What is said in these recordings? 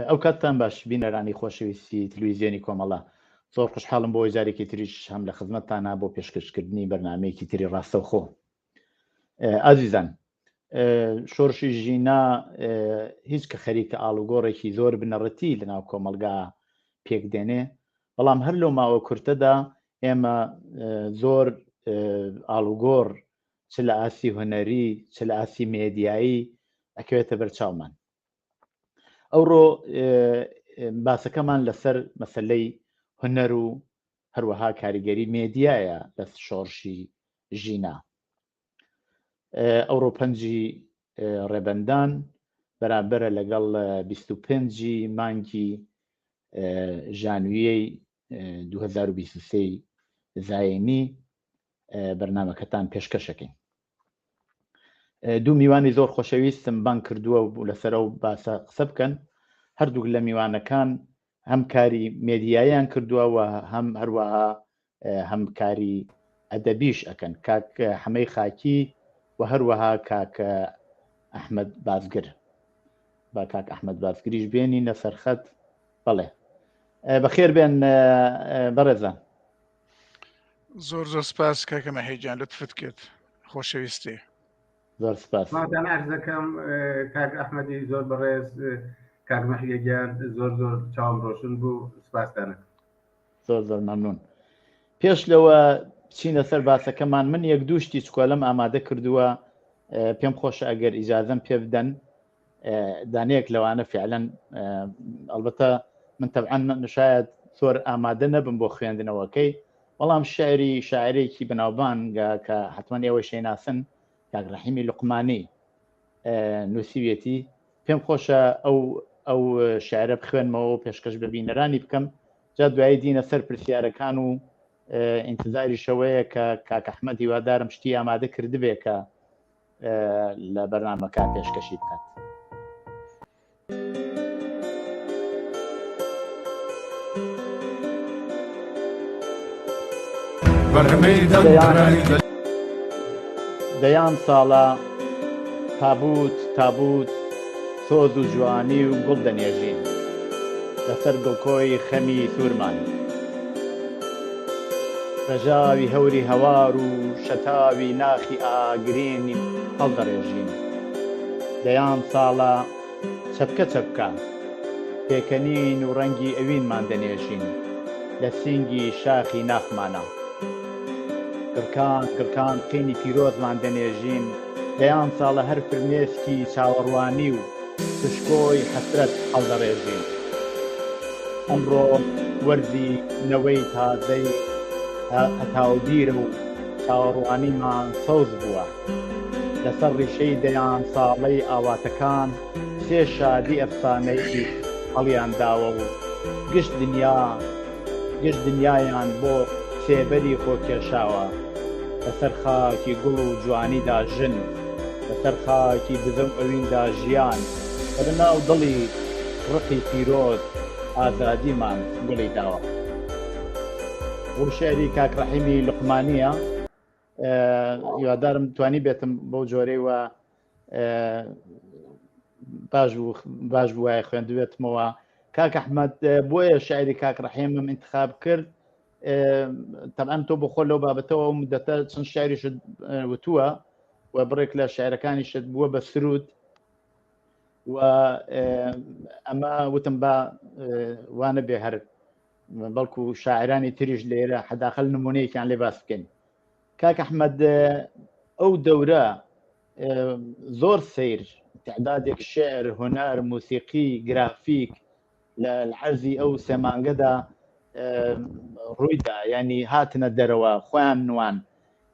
ئەو کاتتان باش بینەرانی خۆشەویستی تلویزیۆنی کۆمەڵە زۆر خوشحاڵم بۆ جارێکی تریش هەم لە خزمەتتانە بۆ پێشکەشکردنی بەرنمەیەکی تری ڕاستەوخۆ ئازیزان شۆرشی ژینا هیچ کە خەریکە ئاڵوگۆڕێکی زۆر بنەڕەتی لە ناو کۆمەلگا پێک دێنێ بەڵام هەر لەو ماوە کورتەدا ئێمە زۆر ئاڵوگۆڕ چ لە ئاستی هونەری چ لە ئاستی مێدیایی ئەکەوێتە بەرچاومان ئەوڕۆ باسەکەمان لەسەر مەسلەی هونەر و هەروەها کاریگەری مێدیایە لە شۆڕشی ژینا ئەوڕۆ پەنجی ڕێبەندان بەرابەرە لەگەڵ 25 مانگی ژانویەی 2023 زایینی بەرنمەکەتان پێشکەشەکەین دوو میوانی زۆر خۆشەویستم بانگ کردووە و لەسەر ئەو باسە قسە بکەن هەردووک لە میوانەکان هەم کاری مێدیاییان کردووە و هەم هەروەها هەم کاری ئەدەبیش ئەکەن کاک حەمەی خاکی و هەروەها کاک ئەحمەد بازگر با کاک ئەحمەد بازگریش بێنی لە سەرخەت بەڵێ بەخێر بێن بەڕێزان زۆر زۆر سپاس کاکە مەحیجان لەتفت کرد خۆشەویستی زۆر سپاس مادام عەرزەکەم کاک ئەحمەدی زۆر بەڕێز کاک مەحیە گیان زۆر زۆر چاوم ڕۆشن بوو سپاستانە زۆر زۆر مەمنون پێش لەوە بچینە سەر باسەکەمان من یەک دوو شتی چکۆلەم ئامادە کردووە پێم خۆشە ئەگەر ئیجازەم پێ بدەن دانەیەک لەوانە فعلەن ئەلبەتە من تەبعەن شاید زۆر ئامادە نەبم بۆ خوێندنەوەکەی بەڵام شعری شاعرێکی بەناوبانگە کە حتمما ئێوە شەیناسن کاک ڕەحیمی لوقمانی نووسیویەتی پێم خۆشە ئەو ئەو شعرە بخوێنمەوە و پێشکەش بە بینەرانی بکەم جا دوایی دینە سەر پرسیارەکان و ئینتظاری شەوەیە کە کاک ئەحمەد هیوادارم شتی ئامادە کردبێ کە لە بەرنامەکە پێشکەشی بکات. دەیان ساڵە تابوت تابوت سۆز و جوانی و گوڵ دەنێژین لەسەر گڵکۆی خەمی سوورمان. ڕێژاوی هەوری هەوار و شەتاوی ناخی ئاگرین هەڵدەڕێژین. دەیان ساڵە چەپکە چەپکە پێکەنین و ڕەنگی ئەوینمان دەنێژین لە سینگی شاخی ناخمانا. گڕکان گڕکان قینی پیرۆزمان دەنێژین، دەیان ساڵە هەر فرمێسکی چاوەڕوانی و پشکۆی حەسرەت هەڵدەڕێژین. ئەمڕۆ وەرزی نەوەی تازەی هەتاوگیرە و چاوەڕوانیمان سەوز بووە. لەسەر ڕیشەی دەیان ساڵەی ئاواتەکان سێ شادی ئەفسانەیی هەڵیان داوە و گشت دنیا گشت دنیایان بۆ سێبەری خۆ کێشاوە. لەسەر خاکی گوڵ و جوانیدا ژن، لەسەر خاکی بزە و ئەویندا ژیان، و لە ناو دڵی ڕقی پیرۆز ئازادیمان گوڵی داوە. بۆ شعری کاک ڕەحیمی لوقمانییە. هیوادارم توانی بێتم بەو جۆرەی وە باش بوو باش بووایە خوێندوێتمەوە کاک ئەحمەد بۆیە شعری کاک ڕەحیمم انتخاب کرد تەبعەن تۆ بخۆ لەو بابەتەوە ئەو مدەتە چەند شعریشت وتووە و بڕێک لە شعرەکانیشت بووە بە سرود و ئەمە وتم با وانە بێ هەر بەڵکو شاعرانی تریش لێرە حەداخل نمونەیەکیان لێ باس بکەین کاک ئەحمەد ئەو دەورە زۆر سیر تعدادێک شعر هونەر موسیقی گرافیک لە عەرزی ئەو سێمانگەدا ڕوویدا ینی هاتنە دەرەوە خۆیان نوان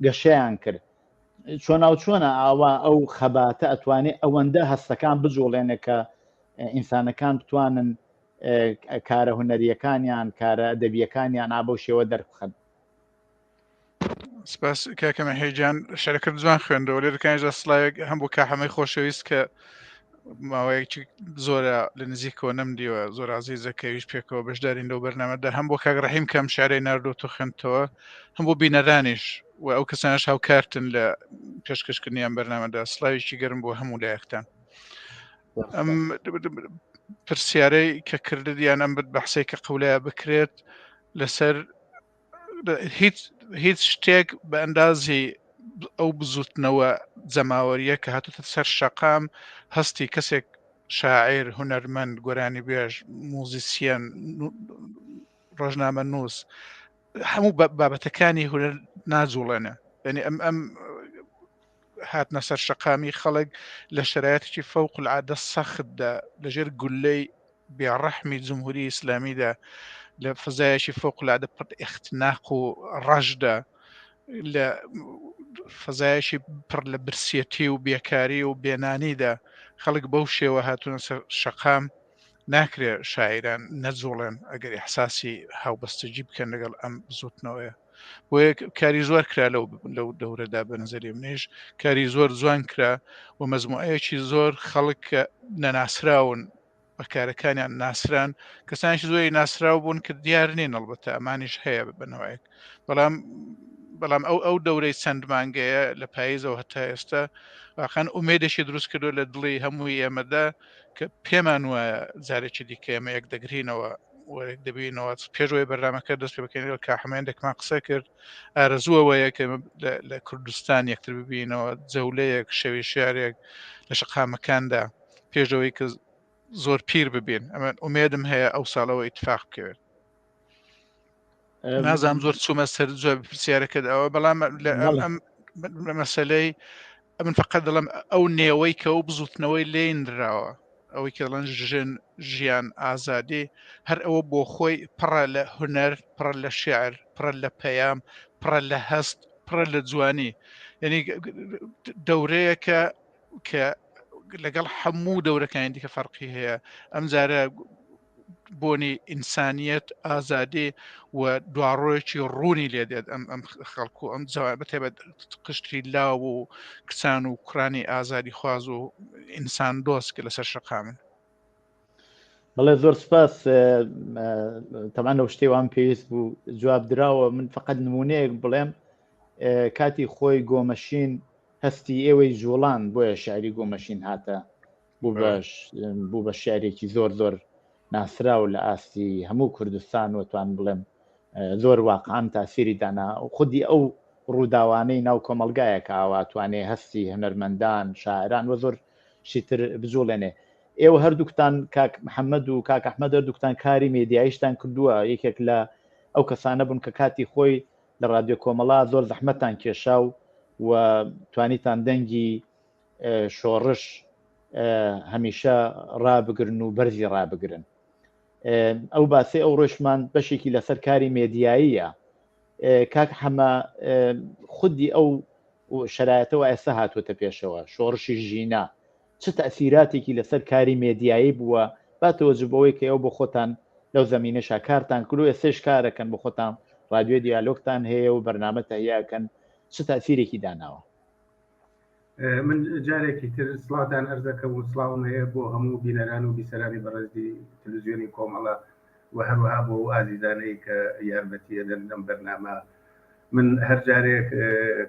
گەشەیان کرد چۆناو چۆنە ئاوا ئەو خەباتە ئەتوانێ ئەوەندە هەستەکان بجوڵێنە کە ئینسانەکان بتوانن کارە هونەریەکانیان کارە ئەدەبیەکانیان ئا بەو شێوە دەربخەن. سپاس کاکە مەحیجان شەرەکەت جوان خوێندەوە لێرەکانیشدا سڵاوێک هەم بۆ کاحەمەی خۆشەویست کە ماوەیەکی زۆرە لە نزیکەوە نەمدیوە زۆر عزیزە کە ئەویش پێکەوە بەشدارین لەو بەرنامەدا هەم بۆ کاک ڕەحیم کەم شارەی ناردۆ تۆ خوێندتەوە هەم بۆ بینەرانیش و ئەو کەسانش هاوکارتن لە پێشکەشکردنی ئەم بەرنامەدا سڵاوێکی گەرم بۆ هەموو لایەکتان ئەم پرسیارەی کە کردت یان ئەم بەحسەی کە قەولایە بکرێت لەسەر هیچ هیچ شتێک بە ئەندازی ئەو بزوتنەوە جەماوەریە کە هاتوتە سەر شەقام هەستی کەسێک شاعیر هونەرمەند گۆرانی بێژ موزیسیەن ڕۆژنامە نووس هەموو بابەتەکانی هونەر ناجوڵێنە یعنی ئەم ئەم هاتنە سەر شەقامی خەڵک لە شرایەتێکی فەوق العادە سەختدا لەژێر گولەی بێڕەحمی جمهوری ئیسلامیدا لە فەزایەکی فەوق العادە پڕ ئیختناق و ڕەشدا لە فەزایەکی پڕ لە برسیەتی و بێکاری و بێنانیدا خەڵک بەو شێوە هاتوونە سەر شەقام ناکرێ شاعیران نەجوڵێن ئەگەر ئیحساسی هاوبەستگی بکەن لەگەڵ ئەم بزوتنەوەیە بۆیە کاری زۆر کرا لەو لەو دەورەدا بە نظری منیش کاری زۆر جوان کرا و مەزموعەیەکی زۆر خەڵک کە نەناسراون بە کارەکانیان ناسران کەسانێکی زۆری ناسراو بوون کە دیار نین ئەڵبەتە ئەمانیش هەیە بەنەوەیەک بەڵام بەڵام ئەو ئەو دەورەی چەند مانگەیە لە پاییزەوە هەتا ئێستا واقعا ئومێدێکی دروست کردو لە دڵی هەمووی ئێمەدا کە پێمان وایە جارێکی دیکە ئێمە یەک دەگرینەوە وەک دەبینەوە پێشەوەی بەرنمەکە دەست پێ بکەین کە حمێندێکمان قسە کرد ئارەزووەوەیە کە لە کوردستان یەکتر ببینەوە جەولەیەک شەوی شارێک لە شەقامەکاندا پێشەوەی کە زۆر پیر ببین ئەمە ئومێدم هەیە ئەو ساڵەوە ئیتفاق بکەوێت نازانم زۆر چوومە سەر زۆر پرسیارەکەت ئەوە بەڵام ئەم مەسلەی ئەمن فقط دەڵم ئەو نێوەی کە ئەو بزوتنەوەی لێنراوە ئەوەی کە دەڵێن ژن ژیان ئازادی هەر ئەوە بۆ خۆی پڕە لە هونەر پڕە لە شعر پڕە لە پەیام پڕە لە هەست پڕە لە جوانی یعنی دەورەیەکە کە لەگەڵ هەموو دەورەکانی دیکە فەرقی هەیە ئەم جارە بۆنی ئینسانیەت ئازادی و دواڕۆیەکی ڕوونی لێ دێت ئەم ئەم خەڵکو ئەم جواب بەتایبەت قشتری لاو و کچان و کوڕانی ئازادی خواز و ئینسان دۆست کە لەسەر شەقامن. بەڵێ زۆر سپاس تەمان لەو شتێ وام پێویست بوو جواب دراوە من فقط نمونەیەک بڵێم کاتی خۆی گۆمەشین هەستی ئێوەی جوڵان بۆیە شعری گۆمەشین هاتە بوو بە بوو بە شعرێکی زۆر زۆر ناسراو لە ئاستی هەموو کوردستان و توان بڵێم زۆر واقعان تاسیری دانا خودی ئەو ڕووداوانەی ناو کۆمەلگایە کە ئاوا توانێ هەستی هونەرمەندان شاعران و زۆر شتر بجوڵێنێ ئێوە هەردووکتان کاک محەممەد و کاک ئەحمەد هەردووکتان کاری مێدیاییشتان کردووە یەکێک لە ئەو کەسانە بوون کە کاتی خۆی لە رادیۆ کۆمەڵا زۆر زەحمەتتان کێشا و و توانیتان دەنگی شۆڕش هەمیشە ڕابگرن و بەرزی ڕابگرن ئەو باسی ئەو ڕۆشمان بەشێکی لەسەر کاری مێدیاییە کاک حەمە خودی ئەو شرایەتەوە ئێستا هاتووەتە پێشەوە شۆڕشی ژینا چ تەئسیراتێکی لەسەر کاری مێدیایی بووە با تەوەجو بەوەی کە ئێوە بۆ خۆتان لەو زەمینەشا کارتان کردو ئێستەیش کارەکەن بۆ خۆتان ڕادیۆی دیالۆگتان هەیە و بەرنامە تەهیە ئەکەن چ تەئسیرێکی داناوە؟ من جارێکی تر سڵاوتان ئەرزەکەم و سڵاوم هەیە بۆ هەموو بینەران و بیسەرانی بەڕێزی تلویزیۆنی کۆمەڵە و هەروەها بۆ ئەو ئازیزانەی کە یارمەتی ئەدەن لەم بەرنامە من هەر جارێک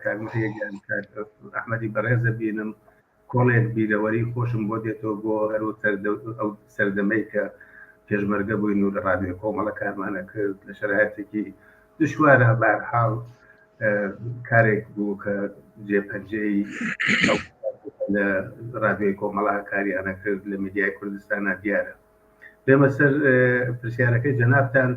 کاک محیە گیان کاک ئەحمەدی بەڕێزە بینم کۆڵێک بیرەوەری خۆشم بۆ دێتەوە بۆ هەر ئەو سەردەمەی کە پێشمەرگە بووین و لە ڕادیۆی کۆمەڵە کارمانە کرد لە شەرایەتێکی دشوارە بارحاڵ کارێک بوو کە جێپەنجەی لە ڕادیۆی کۆمەڵە کاریانە کرد لە میدیای کوردستانە دیارە بێمە سەر پرسیارەکەی جەنابتان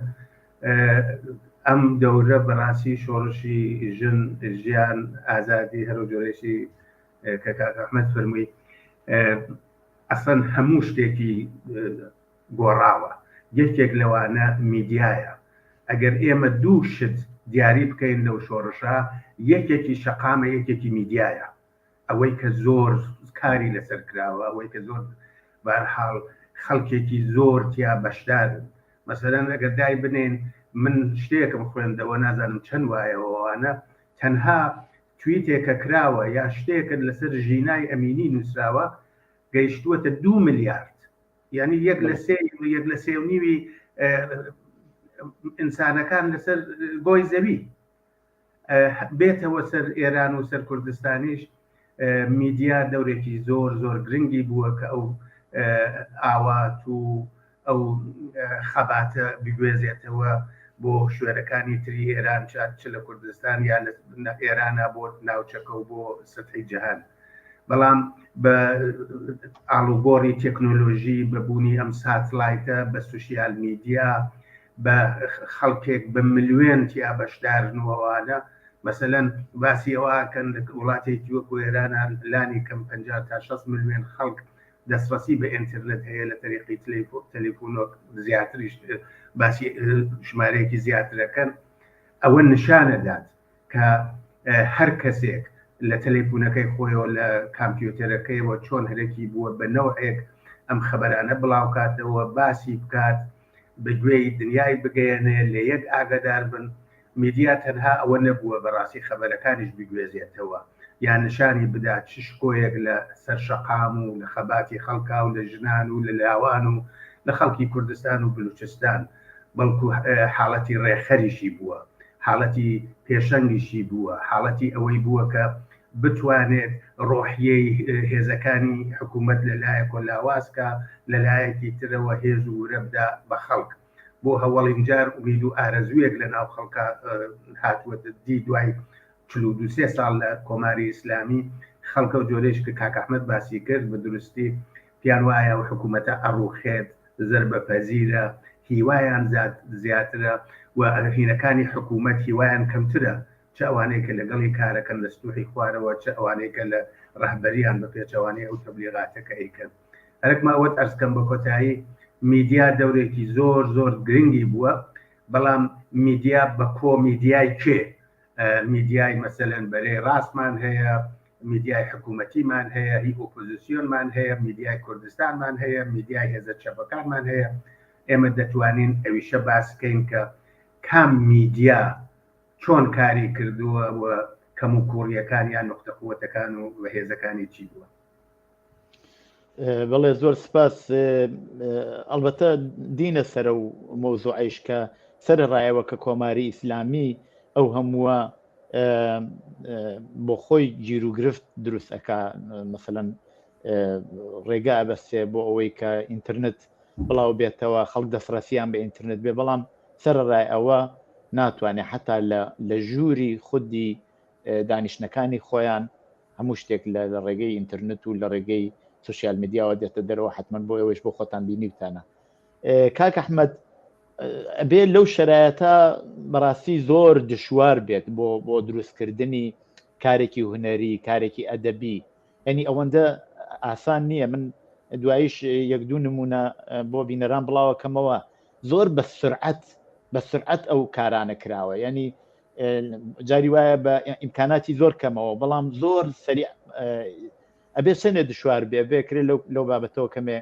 ئەم دەورە بەڕاستی شۆڕشی ژن ژیان ئازادی هەرو جۆرێکی کە کاک ئەحمەد فەرمووی ئەسڵەن هەموو شتێکی گۆڕاوە یەکێک لەوانە میدیایە ئەگەر ئێمە دوو شت دیاری بکەین لەو شۆڕشە یەکێکی شەقامە یەکێکی میدیایە ئەوەی کە زۆر کاری لەسەر کراوە ئەوەی کە زۆر بارحاڵ خەڵکێکی زۆر تیا بەشدارن مەسەلەن ئەگەر دای بنێن من شتێکم خوێندەوە نازانم چەند وایەوەوانە تەنها تویتێکە کراوە یا شتێکە لەسەر ژینای ئەمینی نووسراوە گەیشتووەتە دوو ملیارد یعنی یەک لە سێ یەک لە سێ و نیوی ئینسانەکان لەسەر گۆی زەوی بێتەوە سەر ئێران و سەر کوردستانیش میدیا دەورێکی زۆر زۆر گرنگی بووە کە ئەو ئاوات و ئەو خەباتە بگوێزێتەوە بۆ شوێنەکانی تری ئێران چ لە کوردستان یا لە ئێرانە بۆ ناوچەکە و بۆ سەتحی جەهان. بەڵام بە ئاڵوگۆڕی تەکنۆلۆژی، بە بوونی ئەم ساتلایتە، بە سوسیال میدیا، بە خەڵکێک بە ملیۆن تیا بەشدارن و ئەوانە، مەسەلەن باسی ئەوە ئەکەن لە وڵاتێکی وەکو ئێرانە لانی کەم 50 تا 60 ملیۆن خەڵک دەستڕەسی بە ئینترنت هەیە لە تەریقی تەلیفۆن و زیاتریش باسی ژمارەیەکی زیاترەکەن. ئەوە نیشانەدات کە هەر کەسێک لە تەلەیفونەکەی خۆیەوە لە کامپیوتەرەکەیەوە چۆن هەرێکی بووە بە نەوعێک ئەم خەبەرانە بڵاوکاتەوە باسی بکات بە گوێی دنیای بگەیەنێ لە یەک ئاگادار بن. میدیا تەنها ئەوە نەبووە بەڕاستی خەبەرەکانیش بگوێزێتەوە یان نیشانی بدات چ شکۆیەک لە سەر شەقام و لە خەباتی خەڵکا و لە ژنان و لە لاوان و لە خەڵکی کوردستان و بلوچستان بەڵکو حاڵەتی ڕێکخەریشی بووە، حاڵەتی پێشەنگیشی بووە، حاڵەتی ئەوەی بووە کە بتوانێت ڕۆحیەی هێزەکانی حکوومەت لە لایەکەوە لاواز کا، لە لایەکی ترەوە هێز و ورە بدا بە خەڵک. بۆ هەوەڵین جار ئومید و ئارەزوویەک لە ناو خەڵکا هاتووەتە دی دوای 42 سێ ساڵ لە کۆماری ئیسلامی، خەڵک ئەو جۆرەیش کە کاک ئەحمەد باسی کرد بە دروستی پێیان وایە ئەو حکوومەتە ئەڕووخێت، زەربە پەزیرە، هیوایان زیاترە و هینەکانی حکوومەت هیوایان کەمترە، چ ئەوانەی کە لەگەڵی کارەکەن لە ستوحی خوارەوە، چ ئەوانەی کە لە ڕەهبەریان بە پێچەوانەی ئەو تەبلیغاتە کە ئەیکەن. هەرەک ماوەت ئەرز کەم بە کۆتایی، میدیا دەورێکی زۆر زۆر گرنگی بووە، بەڵام میدیا بە کۆ میدیای کێ؟ میدیای مەسەلەن بەرەی ڕاستمان هەیە، میدیای حکوومەتیمان هەیە، هی ئۆپۆزیسیۆنمان هەیە، میدیای کوردستانمان هەیە، میدیای هێزە چەپەکانمان هەیە. ئێمە دەتوانین ئەویشە باس بکەین کە کام میدیا چۆن کاری کردووە و کەموکووڕییەکان یان نوقتە قووەتەکان و بەهێزەکانی چی بووە. بەڵێ زۆر سپاس. ئەڵبەتە دینە سەرە و مەوزوعیش کە سەر ڕایەوە کە کۆماری ئیسلامی ئەو هەمووە بۆ خۆی گیروگرفت دروست ئەکا، مەسەلەن ڕێگا ئەبەستێ بۆ ئەوەی کە ئینتەرنێت بڵاو بێتەوە، خەڵک دەستڕەسیان بە ئینتەرنێت بێ، بەڵام سەرەڕای ئەوە ناتوانێت حتا لە ژووری خودی دانیشتنەکانی خۆیان هەموو شتێک لە ڕێگەی ئینتەرنێت و لە ڕێگەی سوسیال میدیاوە دێتە دەرەوە. حتمما بۆ ئێوەش بۆ خۆتان بینیوتانە. کاک ئەحمەد، ئەبێ لەو شرایەتە بەڕاستی زۆر دشوار بێت بۆ دروستکردنی کارێکی هونەری، کارێکی ئەدەبی، ینی ئەوەندە ئاسان نییە. من دواییش یەک دوو نمونە بۆ بینەران بڵاوەکەمەوە. زۆر بە سرعەت بە سرعەت ئەو کارانە کراوە، ینی جاری وایە بە ئیمکاناتی زۆر کەمەوە، بەڵام زۆر سەریع. ئەبێ چەندێ دشوار بێ بێکرێ لەو بابەتەوە کەمێ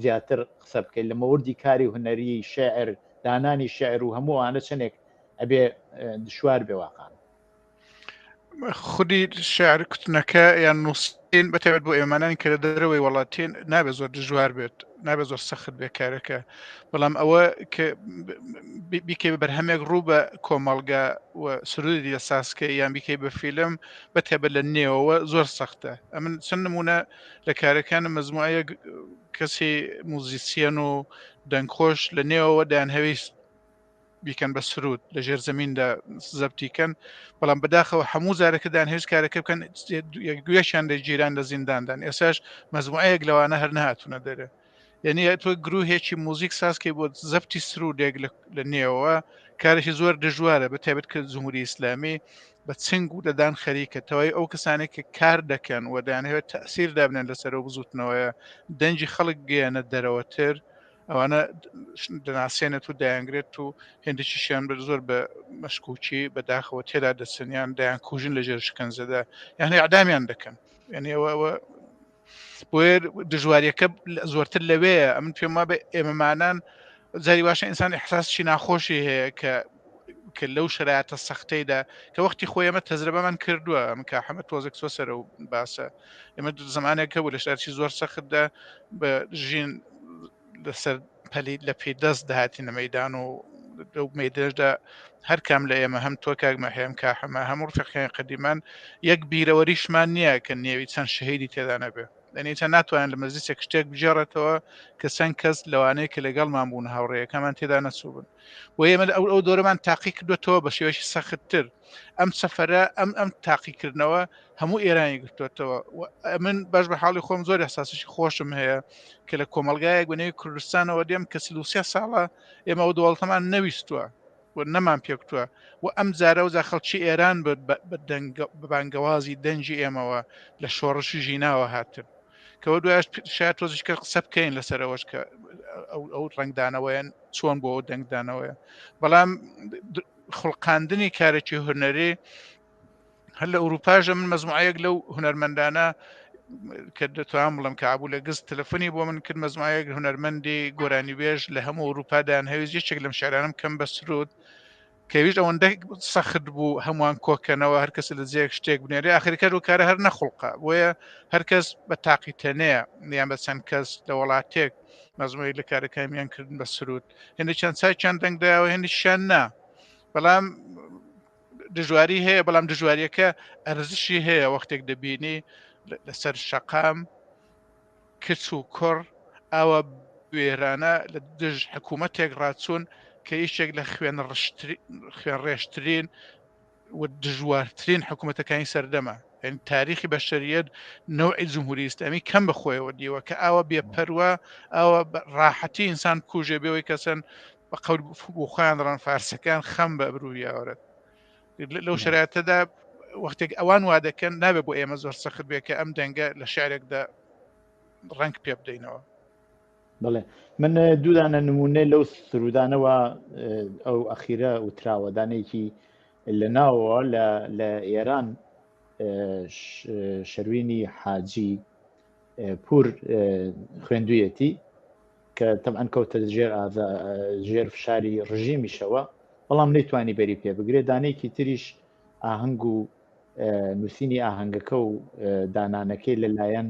زیاتر قسە بکەیت لە مەوردی کاری هونەری شعر، دانانی شعر و هەموو ئەوانە چەندێک ئەبێ دشوار بێ واقعا؟ خودی شعر کوتنەکە یان نووسین بە تایبەت بۆ ئێمانانی کە لە دەرەوەی وڵاتین نابێت زۆر دژوار بێت، نابێت زۆر سەخت بێ کارەکە، بەڵام ئەوە کە بیکەی بە بەرهەمێک ڕوو بە کۆمەڵگە و سرودی لە سازکە یان بیکەی بە فیلم بە تایبەت لە نێوەوە زۆر سەختە. ئەمن چەند نمونە لە کارەکانم مەزموعەیەک کەسی موزیسیەن و دەنگخۆش لە نێوەوە دەیانهەویست بیکەن بە سرود لە ژێر زەمیندا زەبتی کەن، بەڵام بەداخەوە هەموو جارەکە دانهێز کارەکە بکەن گوێشیان لە گیران لە زینداندان. ئێساش مەزموعەیەک لەوانە هەر نەهاتوونە دەرێ. یعنی تۆ گروهێکی موزیک سازکەی بۆ زەبتی سرودێک لە نێوەوە کارێکی زۆر دژوارە، بە تایبەت کە جمهوری ئیسلامی بە چنگ و دەدان خەریکە تەوای ئەو کەسانێک کە کار دەکەن و دەیانهەوێت تەسیر دابنێن لەسەر ئەو بزوتنەوەیە، دەنگی خەڵک گەیەنە دەرەوەتر، ئەوانە دەناسێنێت و دەیانگرێت و هێندێکیشیان بە زۆر بە مەشکوکی بەداخەوە تێدا دەچن یان دەیان کوژن لە ژێر شکنجەدا یان ئەعدامیان دەکەن. یعنی ئەوە بۆیە دژواریەکە زۆرتر لەوەیە. ئەمن پێم وابێ ئێمەمانان جاری باشە ئینسان احساسشی ناخۆشی هەیە کە لەو شرایەتە سەختەیدا کە وەختی خۆی ئێمە تەجربەمان کردووە. ئەم کە حەمە تۆزێک چۆ سەرە و باسە ئێمە زمانێک هەبوو لە شارچی زۆر سەختدا بە ژین لەسەر پەلی لە پێی دەست دەهاتینە مەدان و لەو مەدەشدا هەر کام لە ئێمە، هەم تۆ کاک مەحێم، کا حەمە، هەموو ڕفیقەکانی قەدیمان، یەک بیرەوەریشمان نییە کە نێوی چەند شەهیدی تێدا نەبێ. یعنی چەند ناتوانێت لە مەجلیسێک شتێک بگێڕێتەوە کە چەند کەس لەوانەیە کە لەگەڵمان بوون هاوڕێیەکەمان تێدا نەچووبن و ئێمە ئەو ئەو دۆرەمان تاقی کردوێتەوە بە شێوەیەکی سەختتر ئەم سەفرە ئەم ئەم تاقیکردنەوە هەموو ئێرانی گرتوێتەوە من باش بە حاڵی خۆم زۆر احساسێکی خۆشم هەیە کە لە کۆمەلگایەک بەنێوی کوردستانەوە دێم کە 33 ساڵە ئێمە ئەو دەوڵەتەمان نەویستووە و نەمان پێکوتووە و ئەم جارە و جا خەڵکی ئێران بە بانگەوازی دەنگی ئێمەوە لە شۆڕشی ژیناوە هاتن کەەوە دوایش شاید تۆزیش کە قسە بکەین لەسەرەوەش کە ئەو ڕنگدانەوەیان چۆن بۆ ئەو دەنگدانەوەیە بەڵام خوڵقاندنی کارێکی هونەری هەر لە ئەوروپاژە من مەزموعەیەک لەو هونەرمەندانە کە دەتوانم بڵم کە ئابوو لە گست تەلەفۆنی بۆ من کرد مەزمایەک هونەرمەندی گۆرانی بێژ لە هەموو ئەوروپادان هەویست یەکێک لەم شعرانم کەم بە سرود کەویش ئەوەندە سەخت بوو هەمووان کۆکەنەوە هەرکەس لە جێک شتێک بنێرێ ئاخرکەر و کارە هەر نەخڵقا بۆیە هەرکەس بە تاقی تەنەیە یان بە چەند کەس لە وڵاتێک مەزمووی لە کارەکانیان کردن بە سرود هێندێک چەند چاکیان دەنگداوە هێندێکیان نا بەڵام دژواری هەیە بەڵام دژواریەکە ئەرزشی هەیە وەختێک دەبینی لەسەر شەقام کچ و کوڕ ئاوا وێرانە لە دژ حکوومەتێک ڕاچوون کە یەکێک لە خوێن خوێنڕێژترین و دژوارترین حکوومەتەکانی سەردەمە یعنی تاریخی بەشەریەت نەوعی جمهوری ئیسلامی کەم بەخۆیەوە دیوە کە ئاوا بێپەروە ئاوا ڕاحەتی ئینسان بکوژێ بێەوەی کەسەن بە قەول بۆ خۆیان دەڵێن فارسەکان خەم بە ئەبرووی یاوەرت لەو شرایەتەدا وەختێک ئەوان وا دەکەن نابێ بۆ ئێمە زۆر سەخت بێ کە ئەم دەنگە لە شعرێکدا ڕەنگ پێ بدەینەوە. بەڵێ من دوودانە نمونەی لەو سرودانەوە ئەو ئەخیرە وتراوە دانێکی لە ناوەوە لە ئێران شەروینی حاجی پور خوێندویەتی کە تەبعەن کەوتە ژێر ئازا ژێر فشاری ڕژیمیشەوە بەڵام نەیتوانی بەری پێ بگرێت دانەیەکی تریش ئاهەنگ و نووسینی ئاهەنگەکە و دانانەکەی لەلایەن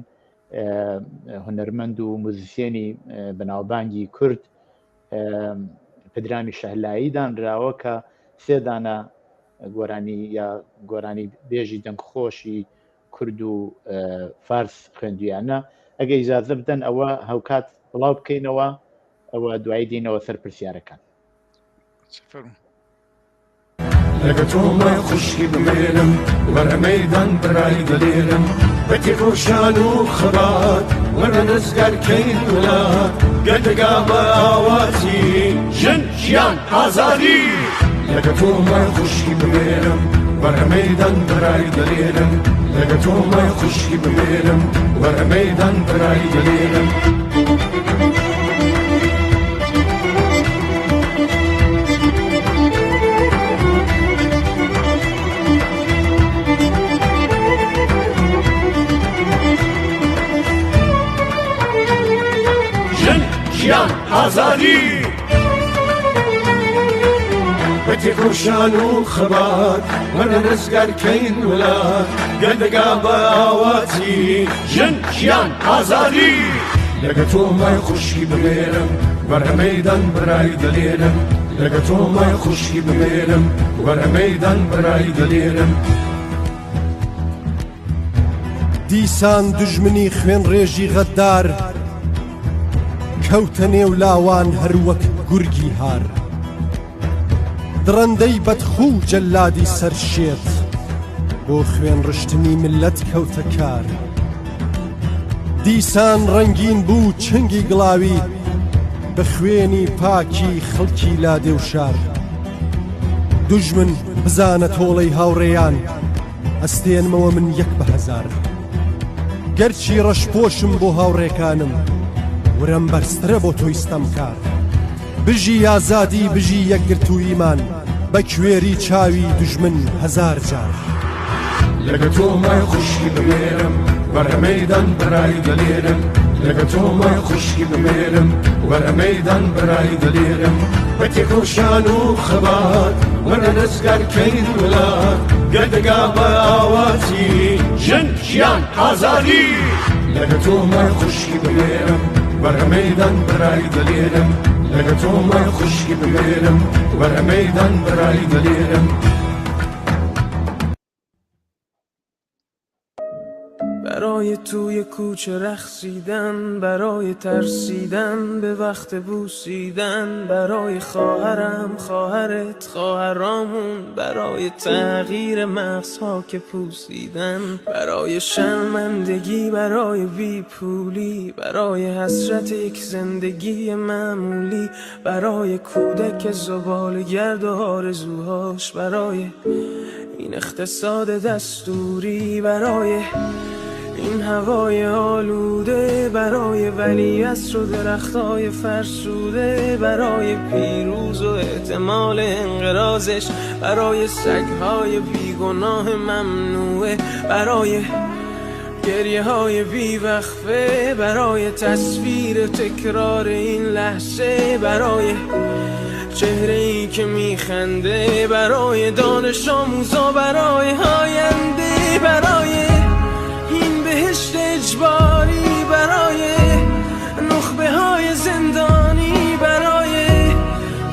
هونەرمەند و موزیسیەنی بەناوبانگی کورد پدرامی شەهلایی دانراوە کە سێدانە گۆرانی یا گۆرانی بێژی دەنگخۆشی کورد و فارس خوێندویانە ئەگە ئیجازە بدەن ئەوە هاوکات بڵاو بکەینەوە ئەوە دوایی دینەوە سەر پرسیارەکان. لەگە تۆمە خوشکی بمێنم وەرە مەیدان برای دلێرم بە تێکۆشان و خەبات وەرە ڕزگارکەین وڵات گەل دەگا بە ئاواتی ژن ژیان ئازادی لەگە تۆمە خوشکی بمێنم وەرە مەیدان برای دلێرم لەگە تۆمە خوشکی بمێنم وەرە مەیدان برای دلێرم. ژن ژیان ئازادی بە تێکۆشان و خەبات وەرە ڕزگارکەین وڵات گەل دەگا بە ئاواتی ژن ژیان ئازادی لەگە تۆمە خوشکی بمێرم وەرە مەیدان برای دلێرم لەگە تۆمە خوشکی بمێرم وەرە مەیدان برای دلێرم. دیسان دوژمنی خوێنڕێژی غەددار کەوتە نێو لاوان هەروەک گورگی هار دڕندەی بەدخوو جەلادی سەر شێت بۆ خوێن ڕشتنی ملەت کەوتە کار دیسان ڕەنگین بوو چنگی گڵاوی بە خوێنی پاکی خەڵکی لادێ و شار دوژمن بزانە تۆڵەی هاوڕێیان ئەستێنمەوە من یەک بە هەزار گەرچی ڕەشپۆشم بۆ هاوڕێکانم ورەم بەرزترە بۆ تۆی ستەمکار بژی ئازادی بژی یەکگرتووییمان بە کوێری چاوی دوژمن هەزار جار. لەگە تۆمە خوشکی بمێرم وەرە مەیدان برای دلێرم لەگە تۆمە خوشکی بمێرم وەرە مەیدان برای دلێرم بە تێکۆشان و خەبات وەرە ڕزگارکەین وڵات گەل دەگا بە ئاواتی ژن ژیان ئازادی لەگە تۆمە خوشکی بمێرم وەرە مەیدان برای دلێرم لەگە تۆمە خوشکی بمێرم وەرە مەیدان برای دلێرم. برای توی کوچه رقصیدن برای ترسیدن به وقت بوسیدن برای خواهرم خواهرت خواهرامون برای تغییر مغزها که پوسیدن برای شرمندگی برای بیپولی برای حسرت یک زندگی معمولی برای کودک زباله‌گرد و آرزوهاش برای این اقتصاد دستوری برای این هوای آلوده برای ولیعصر و درختای فرسوده برای پیروز و احتمال انقراضش برای سگهای بیگناه ممنوعه برای گریه های بیوقفه برای تصویر تکرار این لحظه برای چهره ای که میخنده برای دانش آموزا برای آینده برای این بهشت اجباری برای نخبه های زندانی برای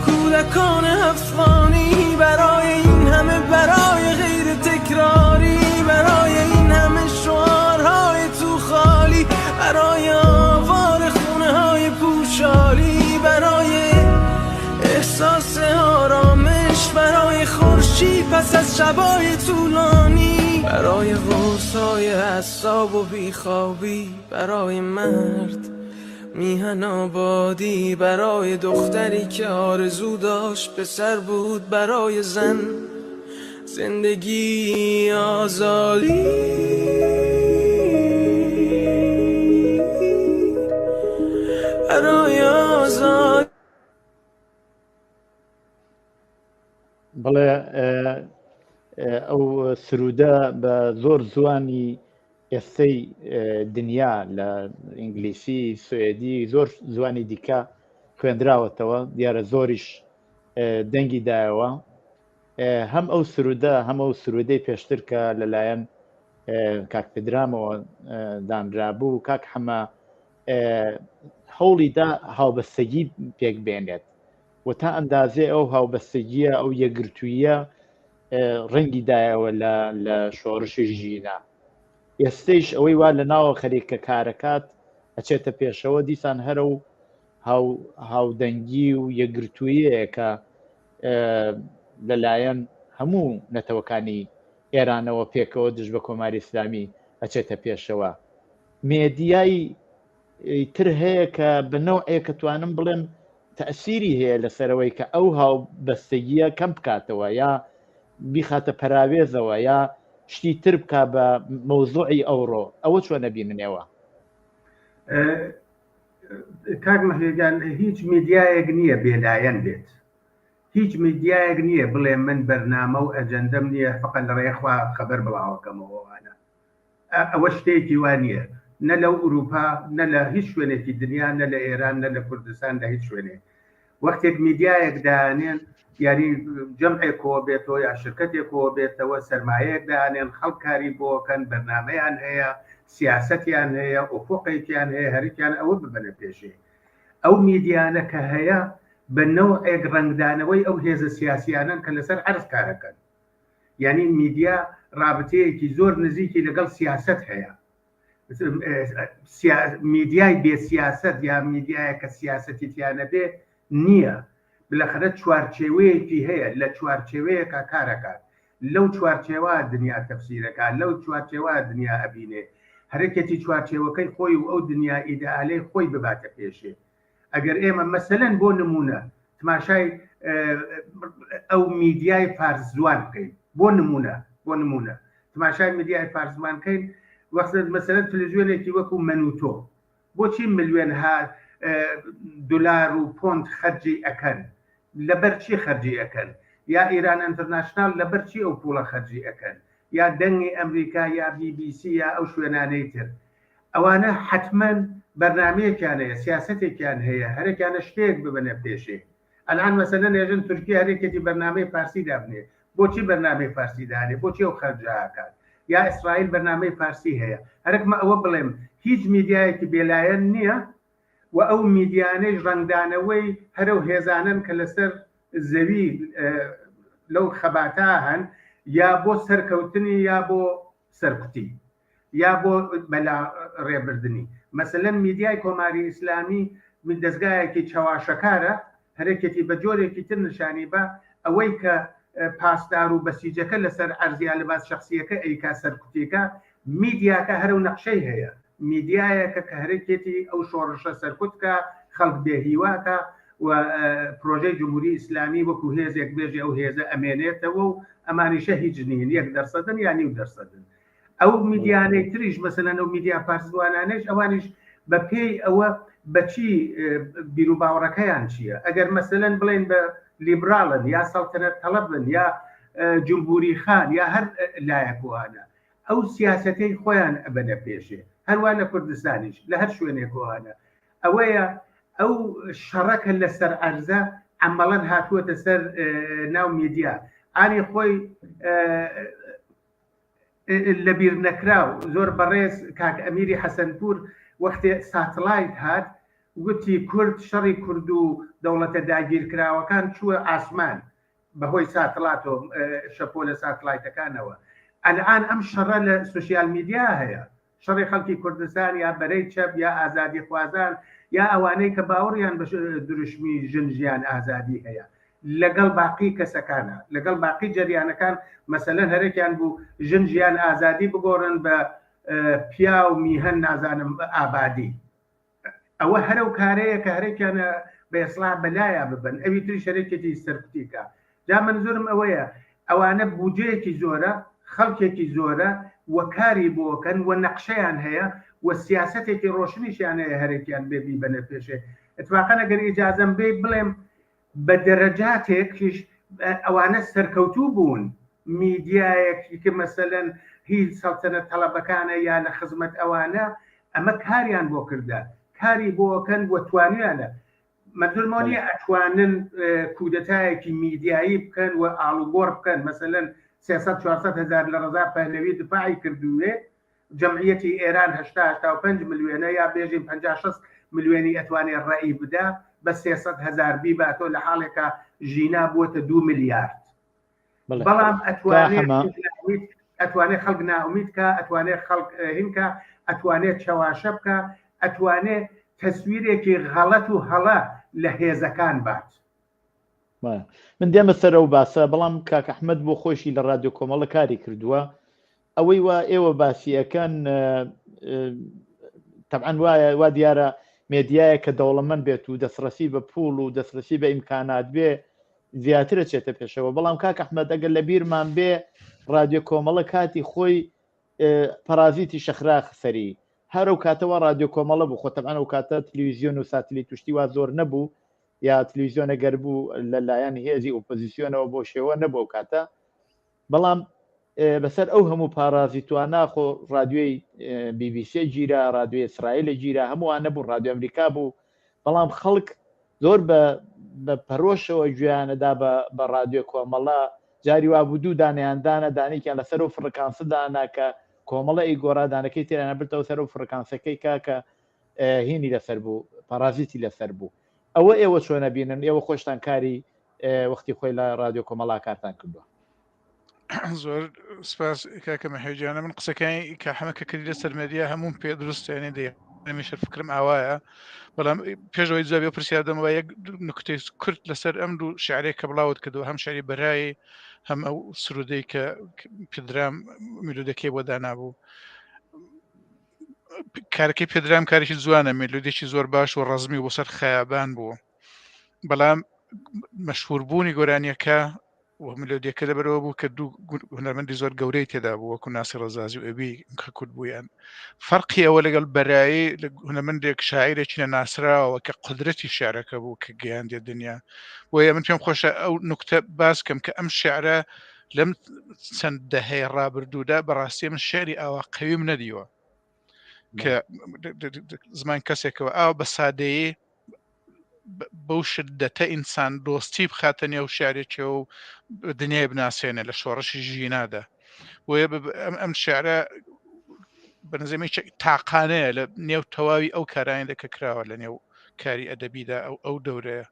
کودکان افغانی برای این همه برای غیر تکراری برای این همه شعارهای تو خالی برای آوار خونه های پوشالی برای احساس آرامش برای خورشید پس از شبای طولانی برای قرصای اعصاب و بیخوابی برای مرد میهن آبادی برای دختری که آرزو داشت پسر بود برای زن زندگی آزادی برای آزادی بەڵێ ئەو سرودە بە زۆر زوانی ئێستەی دنیا لە ئینگلیسی سوێدی زۆر زوانی دیکە خوێندراوەتەوە دیارە زۆریش دەنگی دایەوە هەم ئەو سرودە هەم ئەو سرودەی پێشتر کە لەلایەن کاک پدرامەوە دانرابوو کاک حەمە هەوڵی دا هاوبەستگی پێک بێنێت و تا ئەندازێ ئەو هاوبەستگیە ئەو یەکگرتوویە ڕەنگی دایەوە لە لە شۆڕشی ژینا ئێستەیش ئەوەی وا لە ناوە خەریکە کارەکات ئەچێتە پێشەوە دیسان هەرە و هاودەنگی و یەکگرتوویەیە کە لەلایەن هەموو نەتەوەکانی ئێرانەوە پێکەوە دژ بە کۆماری ئیسلامی ئەچێتە پێشەوە مێدیای تر هەیە کە بە نەوعێک کە توانم بڵێم تەسیری هەیە لەسەرەوەی کە ئەو هاوبەستگیە کەم بکاتەوە یا بیخاتە پەراوێزەوە یا شتی تر بک بە مەوزوعی ئەوڕۆ ئەوە چۆن نەبیننەوە؟ کاک مەهێگان هیچ میدیایەک نییە بێلایەن بێت هیچ میدیایەک نییە بڵێ من بەرنامە و ئەجەندەم نییە فقط لە ڕێخوا خەبەر بڵاوەکەمەوەوانە ئەوە شتێکی وا نییە نە لەو ئوروپا نە لە هیچ شوێنێکی دنیا نە لە ئێران نە لە کوردستان لە هیچ شوێنێک وەختێک میدیایەک دانێن یاری جەمعێک کۆ بێتەوە یا شرکەتێک کۆ بێتەوە سەرمایەیەک دانێن خەڵک کاری بۆکەن بەرنامەیان هەیە سیاسەتیان هەیە ئوفقێکیان هەیە هەرکیان ئەوە ببەنە پێشێ ئەو میدیانە کە هەیە بە نەوعێک ڕەنگدانەوەی ئەو هێزە سیاسیانەن کە لەسەر عەرز کارەکەن یانی میدیا ڕابتەیەکی زۆر نزیکی لەگەڵ سیاسەت هەیە میدیای بێ سیاسەت یا میدیایە کە سیاسەتی تیا نەبێ نییە بلەخەرە چوارچێوەیەکی هەیە لە چوارچێوەیەکە کارەکات لەو چوارچێوە دنیا تەفسیرەکە لەو چوارچێوە دنیا ئەبینێ هەرەکێتی چوارچێوەکەی خۆی و ئەو دنیا ئیدئالەی خۆی بباتە پێشێ ئەگەر ئێمە مەسەلەن بۆ نمونە تماشای ئەو میدیای فارس زوان بکەین بۆ نمونە بۆ نمونە تماشای میدیای فارس زوان بکەین وەخت مەسەلەن تلویزیۆنێکی وەکو من و تۆ بۆچی ملیۆنها دلار و پۆند خەرجی ئەکەن لەبەر چی خەرجی ئەکەن یا ئیران ئەنتەرناشناڵ لەبەر چی ئەو پوڵە خەرجی ئەکەن یا دەنگی ئەمریکا یا بی بی سی یا ئەو شوێنانەی تر ئەوانە حەتمەن بەرنامەیەکیان هەیە، سیاسەتێکیان هەیە، هەرێکیانە شتێک ببەنە پێشێ. ئەلئان مەسەلەن ئێژن تورکیە هەرێکێتی بەرنامەی فارسی دابنێ، بۆچی بەرنامەی فارسی دانێ، بۆچی ئەو خەرجە ئەکات؟ یا ئیسرائیل بەرنامەی فارسی هەیە. هەرەکمە ئەوە بڵێم هیچ میدیایەکی بێلایەن نییە و ئەو میدیانەیش ڕەنگدانەوەی هەرەو هێزانەن کە لەسەر زەوی لەو خەباتە هەن یا بۆ سەرکەوتنی یا بۆ سەرکوتی. یا بۆ بەلا ڕێبردنی مەسەلەن میدیای کۆماری ئیسلامی دەزگایەکی چەواشەکارە هەرەکێتی بە جۆرێکی تر نشانی بە ئەوەی کە پاسدار و بەسیجەکە لەسەر عەرز یا لباس شەخسیەکە ئەیکا سەرکوتیکا میدیاکە هەرەو نەقشەی هەیە میدیایەکە کە هەرەکێتی ئەو شۆڕشە سەرکوت کا خەڵک بێ هیوا کا و پرۆژەی جمهوری ئیسلامی وەکو هێزێک بێژێ ئەو هێزە ئەمێنێتەوە و ئەمانیشە هیچ نین یەک دەرسەدن یا نیو دەرسەدن ئەو میدیانەی تریش مەسەلەن ئەو میدیا فارسزوانانەیش ئەوانیش بە پێی ئەوە بەچی بیروباوەڕەکەیان چییە ئەگەر مەسەلەن بڵێن بە لیبراڵن یا سەڵتەنەت تەڵەبن یا جمهوری خان یا هەر لایەکوانە ئەو سیاسەتەی خۆیان ئەبەنە پێشێ هەروە لە کوردستانیش لە هەر شوێنێکوانە ئەوەیە ئەو شەڕە کە لەسەر عەرزە عەمەڵەن هاتووەتە سەر ناو میدیا ئانی خۆی لەبیرنەکراو زۆر بەڕێز کاک ئەمیری حەسەنپوور وەختێ ساتڵایت هات وتی کورد شەڕی کورد و دەوڵەتە داگیرکراوەکان چووە ئاسمان بەهۆی ساتڵاتۆ شەپۆلە ساتڵایتەکانەوە ئەلئان ئەم شەڕە لە سوسیال میدیا هەیە شەڕی خەڵکی کوردستان یا بەرەی چەپ یا ئازادیخوازان یا ئەوانەی کە باوەڕیان بە دروشمی ژن ژیان ئازادی هەیە لەگەڵ باقی کەسەکانە لەگەڵ باقی جەریانەکان مەسەلەن هەرێکیان بوو ژن ژیان ئازادی بگۆڕن بە پیاو میهەن نازانم ئابادی ئەوە هەرەو کارەیە کە هەرێکیانە بە ئێسڵا بەلایا ببن ئەوی تریش هەرێکێتی سەرکوتی کا جا مەنزورم ئەوەیە ئەوانە بودجەیەکی زۆرە خەڵکێکی زۆرە و کاری بۆکەن و نەقشەیان هەیە و سیاسەتێکی ڕۆشنیشیان هەیە هەرێکیان بێ بیبەنە پێشێ اتفاقا ئەگەر ئیجازەم بێ بڵێم بە دەرەجاتێکیش ئەوانە سەرکەوتوو بوون میدیایەک کە مەسەلەن هی سەڵتەنەت تەڵەبەکانە یا لە خزمەت ئەوانە ئەمە کاریان بۆ کردە کاری بۆ ئەکەن و توانیانە مەنزورمەوە نییە ئەتوانن کودەتایەکی میدیایی بکەن و ئاڵوگۆڕ بکەن مەسەلەن 300 400 هزار لە ڕەزا پەهلەوی دفاعی کردوێ جەمعیەتی ئێران 80 85 ملیۆنە یا بێژین 50 60 ملیۆنی ئەتوانێ ڕەئی بدا بە 300 هزار بیباتۆ لە حاڵێکا ژینا بووەتە 2 میلیارد بەڵام ئەتوانێت خەڵک نائومید کە ئەتوانێت خەڵک هینکە ئەتوانێت چەواشە بکە ئەتوانێت تەسویرێکی غەڵەت و هەڵە لە هێزەکان بات. من دێمە سەر ئەو باسە بەڵام کاک ئەحمەد بۆ خۆشی لە رادیۆ کۆمەڵە کاری کردووە ئەوەی وا ئێوە باسی ئەکەن تەبعەن وایە وا دیارە مێدیایە کە دەوڵەمەند بێت و دەستڕەسی بە پوڵ و دەستڕەسی بە ئیمکانات بێ زیاترە چێتە پێشەوە بەڵام کاک ئەحمەد ئەگەر لە بیرمان بێ رادیۆ کۆمەڵە کاتی خۆی پەرازیتی شەخراخ سەری هەر ئەو کاتەوە رادیۆ کۆمەڵە بوو خۆ تەبعەن ئەو کاتە تلویزیۆن و ساتلیت و شتی وا زۆر نەبوو یا تلویزیۆنە گەر بوو لەلایەن هێزی ئۆپۆزیسیۆنەوە بۆ شێوە نەبوو ئەو کاتە بەڵام بەسەر ئەو هەموو پارازیتوانە خۆ رادیۆی بیبیسێ گیرا رادیۆی ئیسرائیل گیرا هەمووان نەبوو رادیۆ ئەمریکا بوو بەڵام خەڵک زۆر بە بە پەرۆشەوە گوێیانەدا بە بە رادیۆ کۆمەڵە جاری وابوو دوو دانەیان دانا دانێکیان لەسەر و فڕکانسە دانا کە کۆمەڵە ئی گۆڕا دانەکەی تێرانە برتەوە سەر و فڕکانسەکەی کا کە هینی لەسەر بوو پارازیتی لەسەر بوو ئەوە ئێوە چۆنە بینن ئێوە خۆشتان کاری وەختی خۆی لە رادیۆ کۆمەڵا کارتان کردووە. زۆر سپاس کاکە مەحێجانە من قسەکانی کە حەمە کە کردی لەسەر مێدیا هەموم پێ دروستێنێ دێ هەمیشە فکرم ئاوایە بەڵام پێشەوەی جوابی پرسیار دەمەوە یەک نکتەی کورت لەسەر ئەم دوو شعرێک کە بڵاوت کردەوە هەم شعری بەرایی هەم ئەو سرودەی کە پێدرام میلودەکەی بۆ دانابوو کارەکەی پێدرام کارێکی جوانە مێلودێکی زۆر باش و ڕزمی بۆ سەر خەیابان بوو بەڵام مەشهوربوونی گۆرانیەکە و ملۆدیەکە لەبەرەوە بوو کە دوو هونەرمەندی زۆر گەورەی تێدا بوو وەکو ناسی ڕەزازی و ئەبی کە کورد بوویان فەرقی ئەوە لەگەڵ بەرایی لە هونەرمەندێک شاعیرێکی نەناسراوە کە قدرەتی شعرەکە بوو کە گەیاندێ دنیا بۆیە من پێم خۆشە ئەو نوکتە باس کەم کە ئەم شعرە لەم چەند دەهەی ڕابردوودا بەڕاستی من شعری ئاوا قەویم نەدیوە کە زمان کەسێکەوە ئاو بە سادەیی بەو شدەتە ئینسان دۆستی بخاتە نێو شارێکەوە و دنیای بناسێنێ لە شۆڕشی ژینادا بۆیە ئەم شعرە بەنزەمی تاقانەیە لە نێو تەواوی ئەو کارانە کە کراوە لە نێو کاری ئەدەبیدا ئەو ئەو دەورەیە